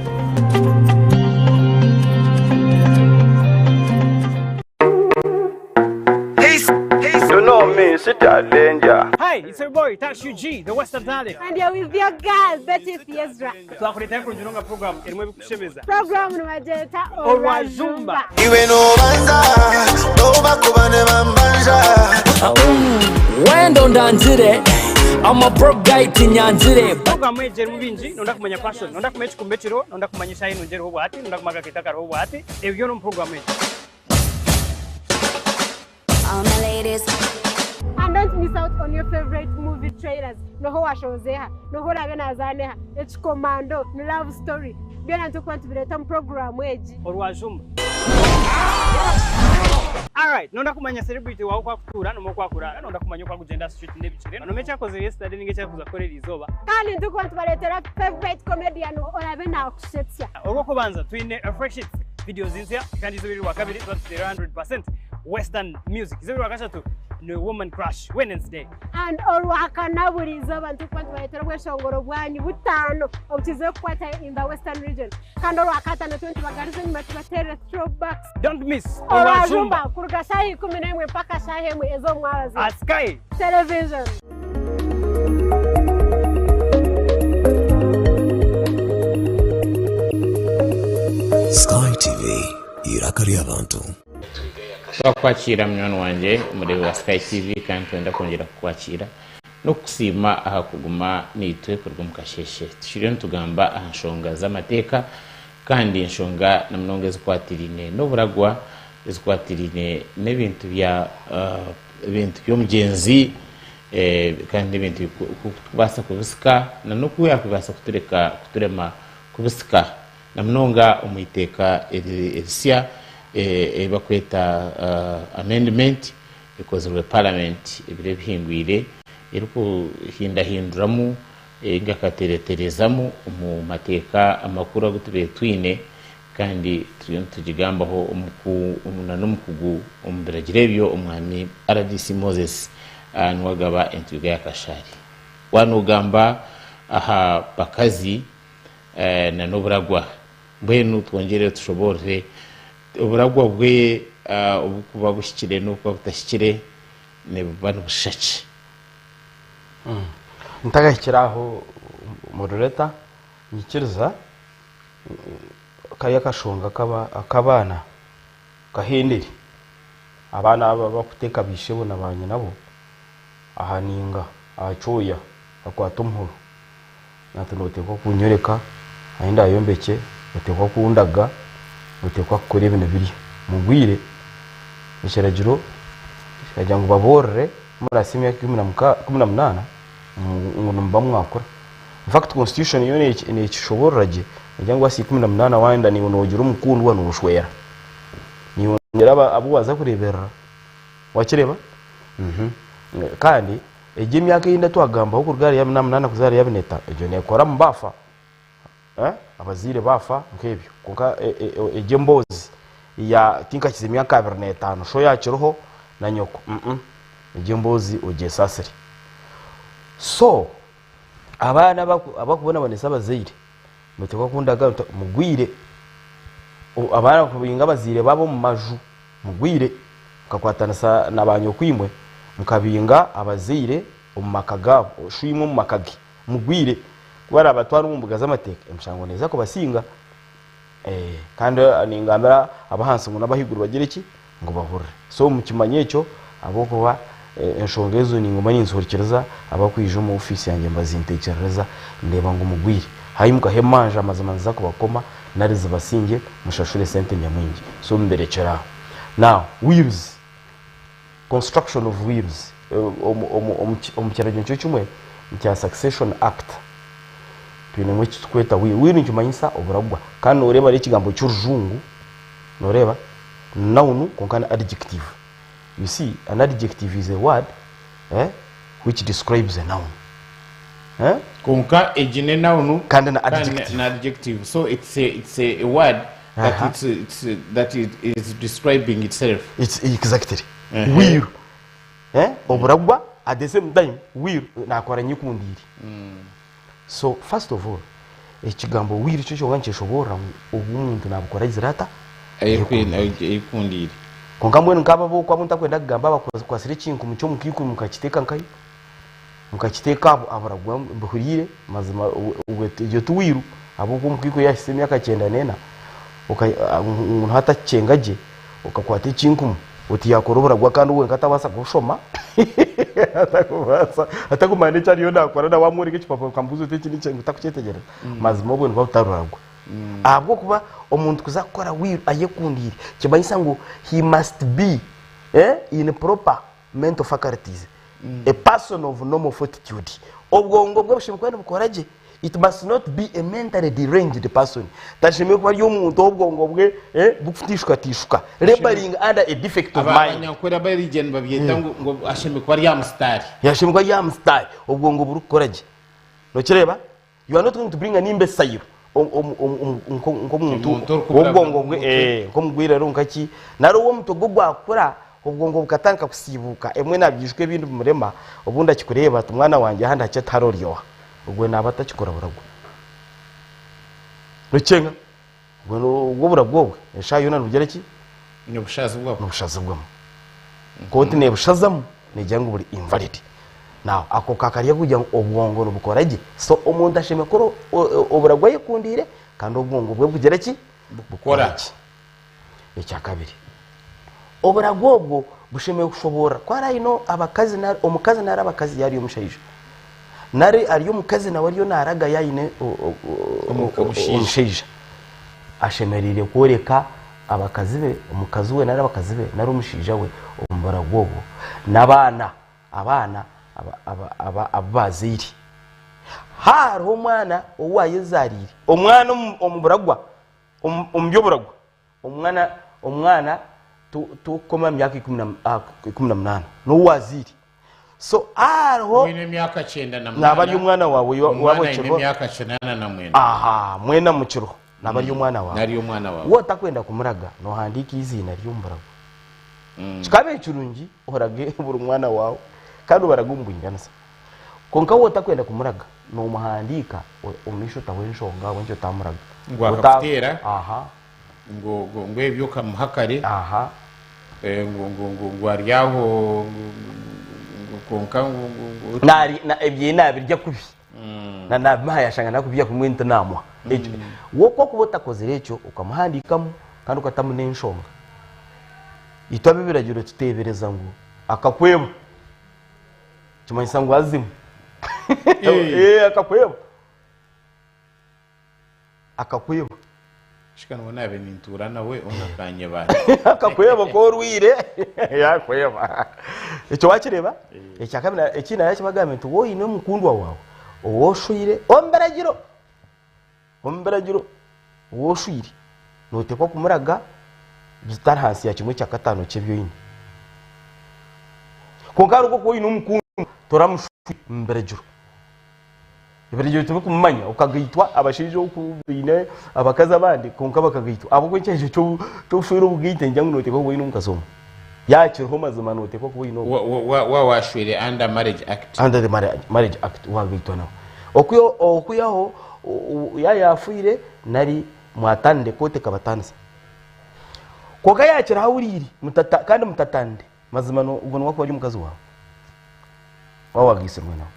You know me, Sita Danger. Hi, it's your boy Tash UG, the Western Talent. And you're with your girl, Betty Fiezra. Twakuleetayo kurungi nga program erimu ebikushemeza. Program nibagyeta Orwajumba. Iwe nobanza nobakuba ne bambanja. Wenda ondangire I'm a broke guy tinyangire Program egi erimu bingi, nonda kumanya fashion, nonda kumanya ekikumba ekiriho, nonda kumanya eshaaha enungi eriho obwahati, nonda kumanya akakeito akariho obwahati, ebyo byona omu program egi. All my ladies. And don't miss out on your favorite movie trailers. Noho washozeha, noho orabe nazaneha, ekikomando, ni love story. Byona nitukuba nitubireeta omu program egi. Orwajumba. Alright, nonda kumanya celebrity wawe oku akutuura nomwe oku akuraara, nonda kumanya oku akugyenda aha street n'ebigyere, nomwe eki akozire yesterday ninga eki arikuza kukora eriizooba. Kandi nitukuba nitubareetera favorite comedian orabe nakushetsya. Orwokubanza twine Fresh Hits videos nsya kandi izooba eri Rwakabiri tuba tuteire 100% Western music. Izooba Rwakashatu ni Woman Crush Wednesday. And Orwakana buri izooba nitukuba nitubareetera obweshongoro bwanyu butaano obukizireyo kukwata in the Western region. Kandi Orwakataano tube nitubagaruza enyima tubateerere throwbacks. Don't miss Orwajumba kuruga shaaha 11 mpaka shaaha emwe ez'omwabazyo. At Sky Television. Sky TV, eiraka ry'abantu. Twakukwakira munywani wangye omureebi wa Sky TV kandi nitwenda kwongyera kukukwakira n'okukusiima aha kuguma naitwe kuruga omu kasheeshe. Tukiriyo nitugamba aha nshonga z'amateeka kandi enshonga na munonga ezikwatiraine n'oburagwa, ezikwatiraine n'ebintu bya ebintu by'omugyenzi kandi n'ebintu kubaasa kubisika na n'oku yakubaasa kutureka kuturema kubisika na munonga omu iteeka erisya eri barikweta amendment ekozirwe parliament ebiro ebihingwire. erikuhindahinduramu ninga ekatereterezamu omu mateeka amakuru agu tubaire twine kandi turiyo nitugigambaho na n'omukugu omu biragiro ebyo Omwami rdc Moses Nuwagaba Entwiga ya Kashari. Waaba nogamba aha bakazi na n'oburagwa mbwenu twongyere tushoboorore oburagwa bwe obukuba buhikire n'obukuba butahikire nibuba nibushusha ki? Ntakahikire aho moderator, nyikiriza kariya akashonga ak'abaana kahendere. Abaana aba abarikuteeka baishebo na baanyinabo aha ninga aha kyoya bakwata omuhoro. Nati noteekwa kunyoreka ahu ndayombekye, noteekwa kundaga, noteekwa kukora ebi na biriya. Mugwire ekiragiro kikagira ngu baboorore murahitsya emyaka 18 ngu nimuba mwakura. In fact constitution yo nekishoboorora gye negira ngu wahitsya 18 wayenda naiwe nogira omukundwa noshwera. Naiwe nogira abu waaza kureeberera. Wakireeba? Kandi Egyo emyaka eyindi etwagambaho kuruga ahari abiri namunana kuza ahari abiri netano egyo nekora mu baafa abazaire baafa nkebyo kwonka egyo emboozi ya tinkakiza emyaka 25 sho yakiriho na nyoko egyo emboozi ogyesasire. So abaana abakubonabonesa abazaire notekwa kundaga mugwire abaana kubinga abazaire baabo omu maju. Mugwire, mukakwatanisa na baanyokwimwe, mukabinga abazaire omu maka gaabo, shoimwe omu maka ge. Mugwire, ku baraabatwara omu mbuga z'amateeka, emishango neeza kubasinga. Kandi ningambira ab'ahansi ngu n'ab'ahaiguru bagire ki? Ngu bahurire. So mukimanye ekyo ahabw'okuba enshonga ezo ninguma ninzihurikiriza, abakwija omu ofiisi yangye nibazinteekyerereza, ndeeba ngu mugwire. Haimukaho emanja, amazima niziza kubakoma nari zibasingye mushashure esente nyamwingi. So mubirekyere aho. Now wills, construction of wills, omu kiragiro nikyo kimwe kya succession act twinemu eki turikweta will. Will nikimanyisa oburagwa kandi noreeba hariho ekigambo ky'orujungu, noreeba noun kwonka ni adjective. You see an adjective is a word which describes a noun. Kwonka egi ne noun kandi na adjective. Na adjective. So it's a, it's a word that, it's, that it is describing itself. It's exactly. Will. Eh? Oburagwa at the same time will nakora nyekundiire. So first of all ekigambo will kyo kyonka nikyeshoboorora ngu obu omuntu nabukora aizire ata? Ayekundiire. Kwonka mbwenu nk'abo ab'oku abu ntakwenda kugamba abakwatsire ekinkumu ky'omukaikuru mukakiteeka nkahi? Mukakiteeka aho aburagwa mbihuriire mazima obwe egyo ti wiiru ahabw'okuba omukaikuru yaahitsya emyaka kyenda n'ena ngu niho atakikyenga gye okakwata ekinkumu oti yaakora oburagwa kandi we wenka atabaasa kubushoma atakubaasa atakumanya n'eki ariyo naakora na waamworeka ekipapura okamubuuza oti eki niki ngu takukyetegyereza mazima obwe nibuba butari buragwa. Ahabw'okuba omuntu kuza kukora wiiru ayekundiire nikimanyisa ngu he must be in proper mental faculties, a person of normal fortitude. Obwongo bwe bushemereire kuba nibukora gye. It must not be a mentally deranged person. Tashemereire kuba ari omuntu ou obwongo bwe burikuteishukateshuka, labouring under a defect of mind. Abanyankore abaija nibabyeta ngu ashemereire kuba ari aha musitaari. Ashemereire kuba ari aha musitaari, obwongo burikukora gye. Nokireeba? You are not going to bring an imbecile nk'omuntu w'obwongo bwe nk'omugwire ari nka ki nari ow'omutwe gwe gwakura obwongo bukatandika kusiibuuka ebimwe nabyijuka ebindi bimurema obundi akikureeba ati mwana wangye ahandi hakye tiharoryoha ogwe naaba atakikora buragwa nokyenga obwo oburagwa obwe eshaaha yoona nibugira ki nibushazibwamu kooti nebushazamu negira ngu buri invalid now ako kakari akugira ngu obwongo nibukora gye so omuntu ashemereire kukora oburagwa ayekundiire kandi obwongo bwe bugire ki bukora gye ekyakabiri oburagwa obwo bushemereire kushoboorora ku ari aine abakazi nari omukazi nari abakazi yaaba ari omushaija nari ari omukazi nawe ariyo naraga yaaba aine omushaija ashemereire kworeka abakazi be, omukazi we nari abakazi be nari omushaija we omu buragwa obwo n'abaana abaana abu baazaire. Haaba hariho omwana ou waayezaariire, omwana omu buragwa, omu by'oburagwa, omwana omwana torikukoma myaka 18 n'ou waazaire. So hariho Oine emyaka 98. Naba ari omwana wawe Omwana waba aine okiriho. emyaka 89. Aha, mwena mukiriho naba ari omwana wawe. Nari omwana wawe. Waaba otakwenda kumuraga nohandiika eiziina rye omu buragwa. Kikaba ekirungi orage buri mwana wawe kandi obarage omu bwinganisa. Kwonka waaba otakwenda kumuraga nomuhandiika omu maisho otaho enshonga ahabw'enki otamuraga. Ngu akakuteera. Aha. Ngu ngu ngu ebyo okamuha kare. Aha. Ngu ngu ngu ngu ari aho ngu ngu kwonka ngu ngu ngu. Nari na ebye nabirya kubi. Na nabimuha yashanga nakubirya kubi mbwenu tinamuha. Ekyo we ku okuba otakozire ekyo okamuhandikamu kandi okatamu n'enshonga. Itwe ab'ebiragiro tuteebereza ngu akakweba. Kimanyisa ngu azimu. Eh, akakweba. Akakweba. Shika nibwo naabe nintuura nawe onu akanyeba. Akakweba ku orwire yakweba. Ekyo wakireeba? Ekyakabiri ekindi narakibagambira nti waaba oine omukundwa waawe ou oshweire omu biragiro, omu biragiro ou oshweire nooteekwa kumuraga bitari ahansi ya kimwe kyakataano ky'ebi oine. Kwonka hariho oku oine omukundwa toramushweire omu biragiro. Ebiragiro tibikumumanya okagaitwa abashaija oku baine abakazi abandi kwonka bakagaitwa ahabw'okuba ekyo ky'obushwere obugaite ningira ngu noteekwa kuba oine omukazi omwe yakiriho mazima noteekwa kuba oine omwe. Waaba washweire under marriage act. Under the marriage act wagaitwa nawe okwihaho yaaba yafiire nari mwatanire kooti ekabatanisa kwonka yakiriho ahuriire kandi mutatanire Mazima ogwo niwe akuba ari omukazi waawe waaba wagaitsirwe nawe.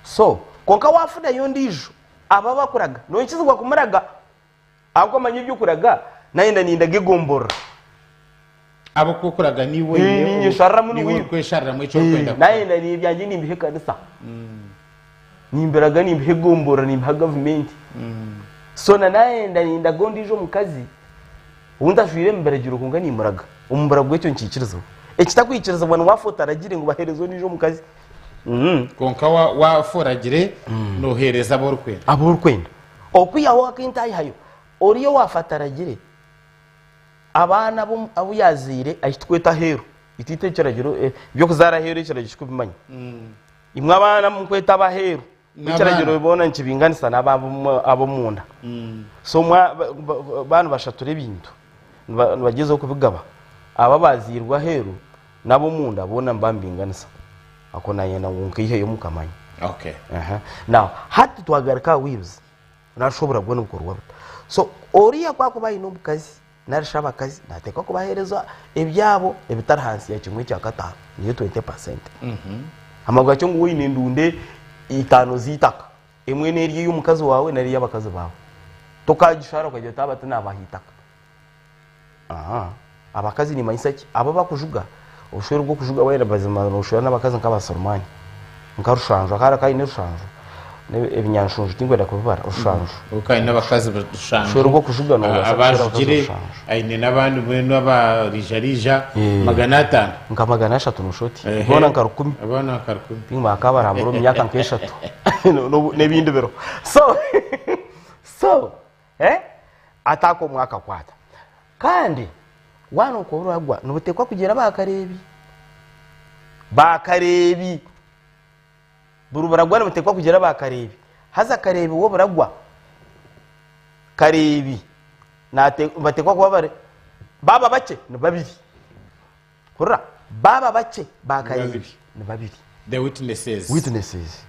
So kwonka waafunayo ondiijo abo abakuraga noikizibwa kumuraga ahabw'okuba manya eby'okuraga nayenda nindaga egomborora. Ahabw'okuba okuraga niiwe Eh, oine niinyeshariramu niiwe niiwe. orikweshariramu eki orikwenda Eh, kukora. nayenda ebyangye nimbiha ekanisa. Nimbiraga nimbiha egomborora nimbiha gavumenti. So na nayenda nindaga ondiijo omukazi Ou ntashwire omu biragiro kwonka nimmuraga. Omu murago ekyo nikiikirizibwa. Ekitakwikirizibwa ni waafa otaragire ngu baheereze ondiijo omukazi. Kwonka waafa oragire, nooheereza abu orikwenda. Abu orikwenda. Okwihaho ak'entaahihayo, oriya owaafa ataragire, abaana abu yaazaire ahu turikweta aheeru, itwe ekiragiro eby'okuzaara aheeru ekiragiro tikubimanya. Imwe abaana mukweta ab'aheeru, Ekiragiro boona nikibinganisa n'ab'omunda. So baaba nibashatura ebintu, nibagyezaho kubigaba, abo abazairwe aheeru n'ab'omunda boona nibaba nibinganisa. Ako nayenda ngu nkaiheyo mukamanya. Now hati twagaruka aha wills, nashobora kubona obukorwa buta. So oriya ku akuba aine omukazi nari shi abakazi, nateekwa kubaheereza ebyabo ebitari ahansi ya kimwe kya kataano, niyo 20%. Amaguru gakyo ngu waine endunde itaano z'eitaka, emwe n'eri ey'omukazi waawe nari ey'abakazi baawe. Tokagishara okagira oti aba tinaabaha eitaka. Aha. Abakazi nimanyisa ki? Abo abakujuga, obushwere bw'okujuga waayenda mazima nooshwera n'abakazi nk'abasurumani, nka Rushanju, akahara kaine Rushanju, ebinyanshunju tinkwenda kubibara, Rushanju. Obu aine abakazi rushanju Obushwere bw'okujuga noobaasa kushwera abakazi abajugire rushanju. aine n'abandi mbwenu abarijarija 500. Nka 300 noshusha oti. Boona nka rukumi. Boona nka rukumi. Tinkumanya nkabarambura omu myaka nk'eshatu n'ebindi biro. So, so, eh, ataaka omwaka kwata. Kandi waaba nookora oragwa nooteekwa kugira baakareebi. Baakareebi. Buri buragwa nibuteekwa kugira baakareebi. Haza kareebi w'oburagwa, kareebi nibateekwa kuba bari baaba bakye ni babiri. Hurira, baaba bakye baakareebi ni babiri. The witnesses. Witnesses.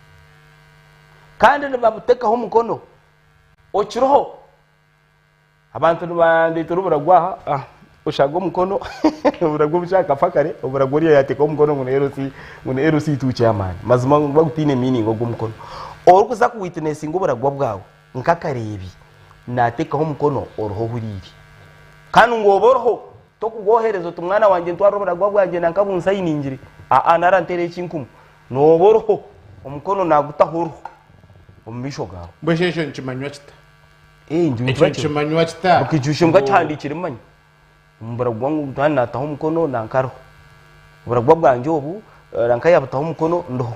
Kandi nibabuteekaho omukono okiriho. Abantu nibandeetera oburagwa aha, ah, oshaga omukono, oburagwa obu kyakafa kare, oburagwa oriya yaateekaho omukono ngu ni LC, ngu ni LC tu chairman. Mazima niguba gutaine meaning ogwo omukono. Orikuza ku witnessinga oburagwa bwawe nk'akareebi, naateekaho omukono oriho ohuriire. Kandi ngu obe oriho, tokugwohereza oti mwana wangye ntwarira oburagwa bwangye nanka bunsayiningire, aa nara nteera ekinkumu. Nooba oriho, omukono naagutaho oriho omu maisho gaawe. Mbwenu ekyo nikimanywa kita? Ekyo nikimanywa kita? Bukijushe ngu akihandiikire manya. Omu buragwa ngu kandi naataho omukono nanka ariho. Oburagwa bwangye obu nanka yaabutaho omukono ndiho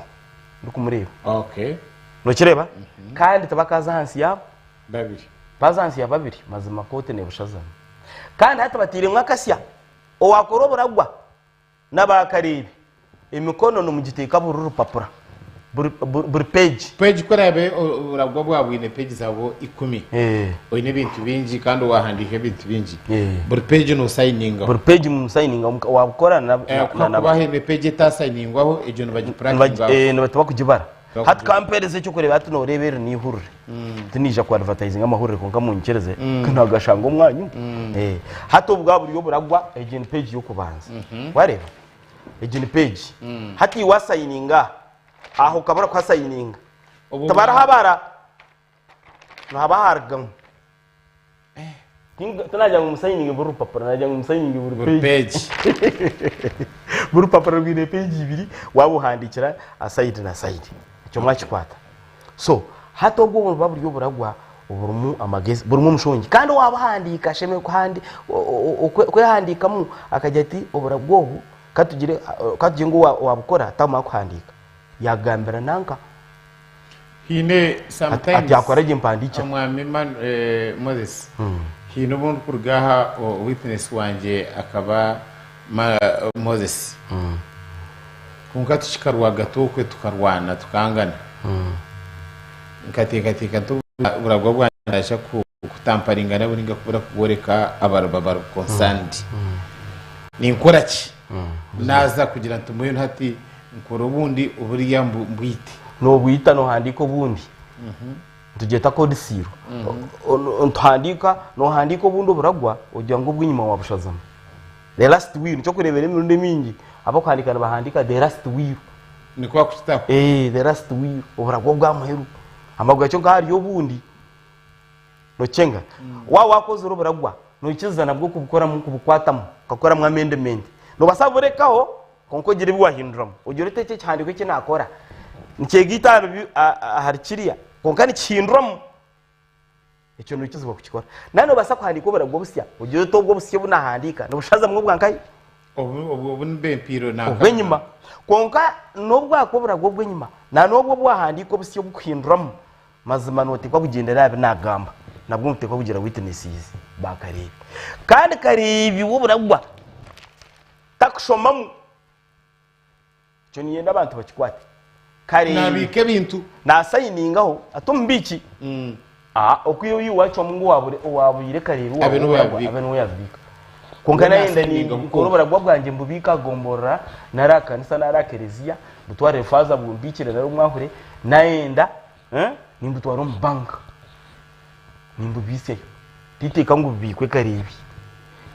ndikumureeba. Okay. Nokireeba? Kandi tibakaaza ahansi yaabo. Babiri. Baaza ahansi ya babiri mazima kooti neebushazamu. Kandi hati batairemu akasya owaakora oburagwa n'abaakareebi. Emikono nimugiteeka buri rupapura, buri page. Page ku eraabe oburagwa bwawe bwine page zabwo ikumi, oine ebintu bingi kandi wahandiika ebintu bingi, buri page nosayiningaho. Buri page nimusayiningaho, wabukora na. Ku hakuba haine page etasayiningwaho, egyo nibagipurakinga off. Tibakugibara. Hati kampereze ekyokureeba hati noreeba eri n'eihurire. Tinaija ku advertisinga amahurire kwonka munyikirize ku nagashanga omwanya ogu. Hati obu bwaba buri oburagwa, egi ni page y'okubanza. Wareeba? Egi ni page. Hati iwe wasayininga aha, aho okabura kuhasayininga. Tibarihabara, nihaba harugamu. Tinagira ngu musayininge buri rupapura, nagira ngu musayininge buri page. Buri rupapura rwine page ibiri, waaba ohandiikira sayidi na sayidi. Ekyo mwakikwata? So, hati obwo buba buri oburagwa oburimu amagezi, burimu omushongi. Kandi waabuhandiika ashemereire kuhandi kwehandiikamu akagira ati oburagwa obu katugire katugire ngu owaabukora tamara kuhandiika, yaagambira nanka. Haine sometimes Ati akora gye mpandiikira. Omwami Moses, haine obu ndikuruga aha witness wangye akaba Moses. Kwonka tukikarwagata okwe tukarwana tukangana. Nkateekateeka nti oburagwa bwangye naija kutamparinga nabwo ninga kubura kubworeka abariba bari concerned. Ninkora ki? Naaza kugira nti mbwenu hati nkore obundi oburiya mbwite. Noobwita noohandiika obundi. Nitugyeta codicil. Nituhandiika, noohandiika obundi oburagwa ogira ngu obw'enyima waabushazamu. The last will nikyo orikureebera emirundi emingi abarikuhandiika nibahandiika the last will. Nikwo barikukitaho. Eeh the last will oburagwa obwa muheru. Amaguru gakyo nka hariyo obundi nokyenga. Waaba wakozire oburagwa noikiriza nabwo kubukoramu kubukwatamu okakoramu amendment. Nobaasa kuburekaho kwonka ogire ebi wahinduramu. Ogire oti eki ekihandiiko eki nakora nikyegaita ahari kiriya kwonka nikihinduramu. Ekyo noikizibwa kukikora. Nawe nobaasa kuhandiika oburagwa obusya, ogire oti obwo obusya obu naahandiika nibushazamu obwa nkahi? Obu nibo empiiro nanka. Obw'enyima. Kwonka n'obu bwakuba oburagwa obw'enyima, na n'obu obu waahandiika obusya obukuhinduramu, mazima nooteekwa kugyendera aha bi naagamba. Nabwo nibuteekwa kugira witnesses ba kareebi. Kandi kareebi w'oburagwa takushomamu. Ekyo niinyenda abantu bakikwate. Kare Naabiika ebintu. Naasayiningaho ati omubiiki. Aa okwiha oyi waacwamu ngu owaabure owaabaire kareebi waawe Abe niwe w'oburagwa yaabibiika. abe niwe yaabibiika. Kwonka We naayenda naasayiningaho ninkora kwonka. oburagwa bwangye mbubiike aha gomborora nari aha kanisa nari aha kereziya, mbutwarire faaza bumbiikire nari omwahure, naayenda nimbutwara omu banka nimbubiisyayo. Titeeka ngu bubiikwe kareebi.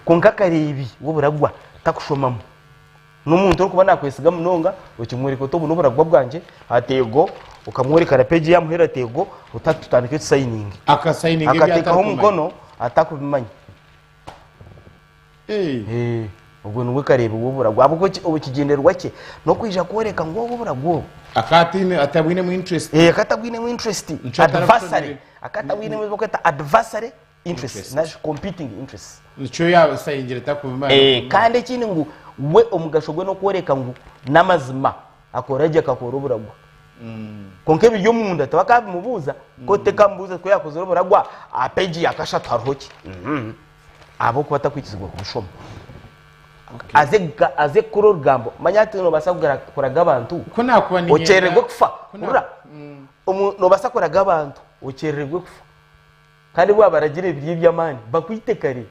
Kwonka kareebi w'oburagwa takushomamu. N'omuntu orikuba naakwesiga munonga, okimworeka oti obu n'oburagwa bwangye, ateego, okamworeka na peegi yaamuheera ateego, oti tutandike tusayininge. Akasayininga ebi Akateekaho atarikumanya. omukono atakubimanya. Eh, Ogwo niwe kareebi w'oburagwa. Ahabw'okuba ekigyendererwa kye n'okwija kworeka ngu obu oburagwa obu. Akaba ataine atabwinemu interest. Eh, akaba atabwinemu interest. Nikyo Adversary. atarakushomire. Akaba atabwinemu ebi barikweta adversary interest nari competing interest. Nikyo yasayingire takubimanya. Eh, kandi ekindi ngu we omugasho gwe n'okworeka ngu n'amazima akora gye akakora oburagwa. Kwonka ebiri omunda tibakabimubuuza, ku otekamubuuza ku yakozire oburagwa aha page ya kashatu hariho ki? Ahabw'okuba takwikizibwa kubushoma. Aze aze kukora orugambo, manya hati nobaasa kuraga abantu Ku nakuba niinyenda okyererwe kufa. ku na- Hurira, nobaasa kuraga abantu okyererwe kufa. Kandi waabaragira ebiryo eby'amaani, bakwite kare,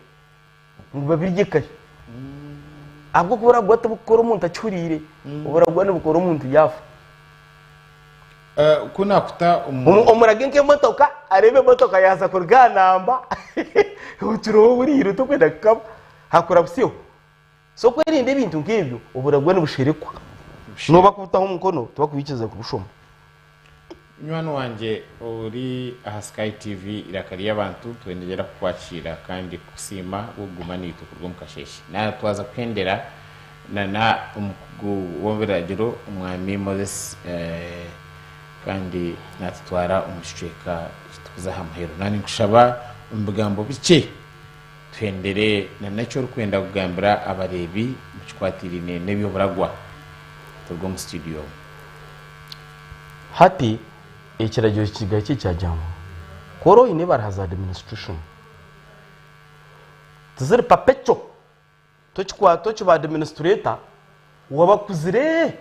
ngu babirye kare. Ahabw'okuba oburagwa tibukukora omuntu akihuriire, oburagwa nibukora omuntu yaafa. Ku naakuta omu. Omurage nk'emotoka, areebe emotoka yaaza kuruga aha namba, okiroho oburiire tokwenda kukaba, hakura busyo. So okwerinda ebintu nk'ebyo, oburagwa nibusherekwa. N'obu bakubutaho omukono, tibakwikiriza kubushoma. Munywani wangye ori aha Sky TV Eiraka ry'Abantu, twendegyera kukwakiira kandi kukusiima ahabw'okuguma naitwe kuruga omu kasheeshe. Naaba twaza kuhendera na na omukugu w'ebiragiro Omwami Moses kandi natutwara omu kicweka ekitukuza aha muheru. Naaba ninkushaba omu bigambo bikye tuhendere na n'eki orikwenda kugambira abareebi omu kikwatiraine n'eby'oburagwa turuge omu studio. Hati ekiragiro kigaruka kyagira ngu ku ori oine ebaruha za administration tiziri perpetual, tokikwata okiba administrator waaba akuzire.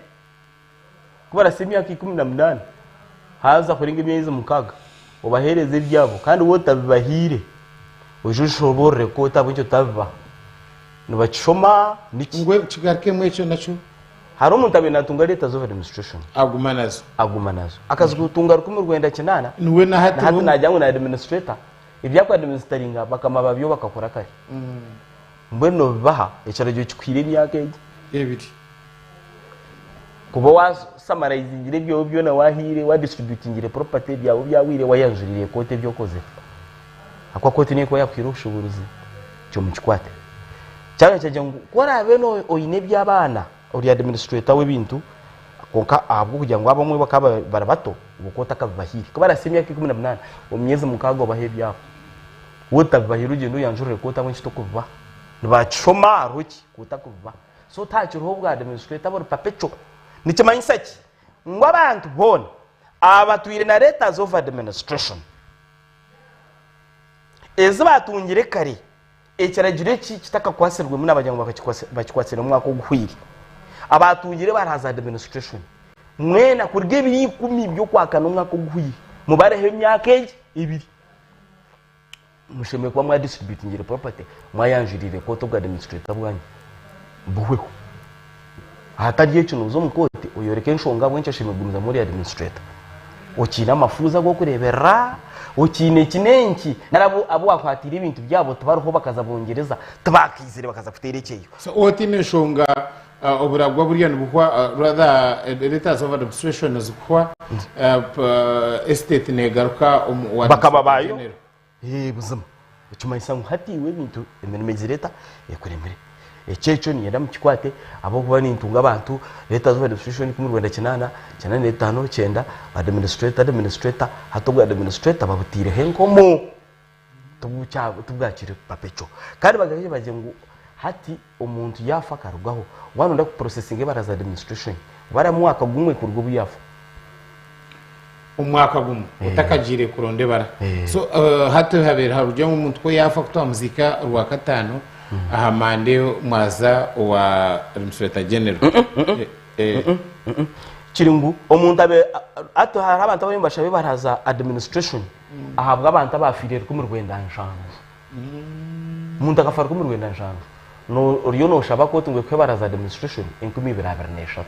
Ku barahitsya emyaka 18 haaza kurenga emyezi 6 obaheereze ebyabo kandi waaba otabibahaire oije oshoboorore kooti ahabw'enki otabibaha. Nibakishoma niki? Ngu kigarukemu ekyo nakyo. Hariho omuntu abaire natunga letters of administration. Aguma nazo. Aguma nazo. Akazitunga 1908. Niwe na hati. Na hati nagira ngu na administrator. Ebi aku administeringa bakama babyo bakakora kare. Mbwenu nobibaha ekiragiro kikuhaire emyaka egi. Ebiri. Kuba wa summarizingire ebyawe byona wahaire, wa distributingire property ebyawe byahwire wayanjurire kooti ebi okozire. Ahakuba kooti niyo ekuba yakuhaire obushoboorozi ekyo mukikwate. Kyaba nikyagira ngu ku oraabe oine eby'abaana ori administrator w'ebintu kwonka ahabw'okugira ngu abamwe bakaba bari bato obwo okaba otakabibahaire. Ku barahitsya emyaka 18 omu myezi 6 obahe ebyabo. Waaba otabibahaire ogyende oyanjurire kooti ahabw'enki tokubibaha. Nibakishoma hariho ki ku otakubibaha. So tihaakiriho obwa administrator buri perpetual. Nikimanyisa ki? Ngu abantu boona abatwire na letters of administration ezi baatungire kare ekiragiro eki kitakakwatsirwemu nabagira ngu bakikwatsire omwaka oguhweire, abaatungire baraza administration mwena kuruga ebiro 10 by'okwakana omwaka oguhweire mubareho emyaka egi ebiri mushemereire kuba mwadistributingire property mwayanjuriire kooti obwa administrator bwanyu buhweho. Ahatari ekyo nooza omu kooti oyoreke enshonga ahabw'enki oshemereire kugumizamu ori administrator. Okiine amafuuzi ag'okureeberera, okiine eki n'enki, nari abu abu waakwatiire ebintu byabo tibariho bakaza Bungyereza, tibaakaizire bakaza kuteera ekyeyo. So otiine enshonga oburagwa buriya nibuhwa rather letters of administration nizikuhwa estate negaruka omu wa Bakaba baayo. General. Ee, buzima nikimanyisa ngu hati iwe ebintu emirimo egireeta ekuremire. Ekyo ekyo niinyenda mukikwate ahabw'okuba nintunga abantu letters of administration 1908, 95, 90, administrator, administrator, hati obwa administrator babutaireho enkomo tibwakiri perpetual. Kandi bagaruka bagira ngu hati omuntu yaafa akarugaho, waaba nooyenda kuprocessinga ebara za administration, bara mwaka gumwe kuruga obu yaafa. Omwaka gumwe otakagiire kuronda ebara. So hati habaire harugira ngu omuntu ku yaafa ku twamuziika Rwakataano, aha Monday mwaza owa Administrator General. Kiri ngu omuntu abe hati hariho abantu abariyo nibashaba ebara za administration ahabw'abantu abaafiire 1907. Omuntu akafa 1907 oriyo nooshaba kooti ngu ekuhe ebara za administration 2023.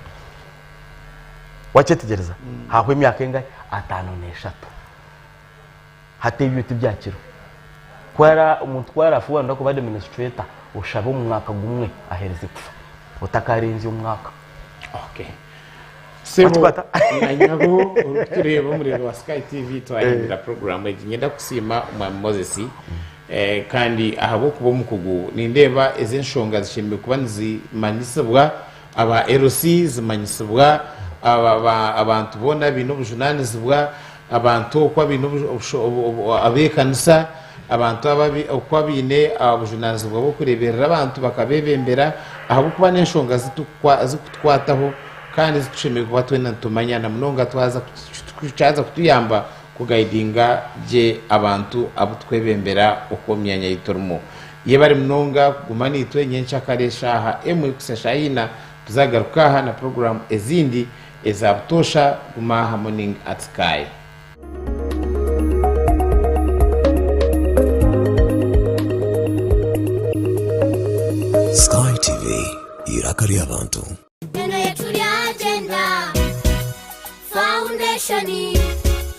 Wakyetegyereza? Hahwa emyaka engahi? 53. Hati ebyo tibyakiriho. Ku ara omuntu ku araafe waayenda kuba administrator, oshabe omu mwaka gumwe aherize kufa. Otakaarenzya omwaka. Okay. Sebo Wakikwata? na nyabo orikutureeba omureebi wa Sky TV twahindura puroguraamu egi. Niinyenda kukusiima Omwami Moses kandi ahabw'okuba omukugu. Nindeeba ezi enshonga zishemereire kuba nizimanyisibwa Aba LC zimanyisibwa abantu boona abaine obujunanizibwa, abantu oku abaine ab'ekanisa, abantu oku abaine obujunanizibwa bw'okureeberera abantu bakabebembera ahabw'okuba n'enshonga zikutukwataho kandi ezi tushemereire kuba twena nitumanya na munonga kyaza kutuyamba kugayidinga gye abantu abu tukwebembera oku omu myanya ei turimu. Yebare munonga kuguma naitwe nyenkyakare eshaaha emwe kuhitsya shaaha ina tuzagaruka aha na puroguraamu ezindi eza butoosha. Guma aha Morning at Sky. Sky TV, eiraka ry'abantu.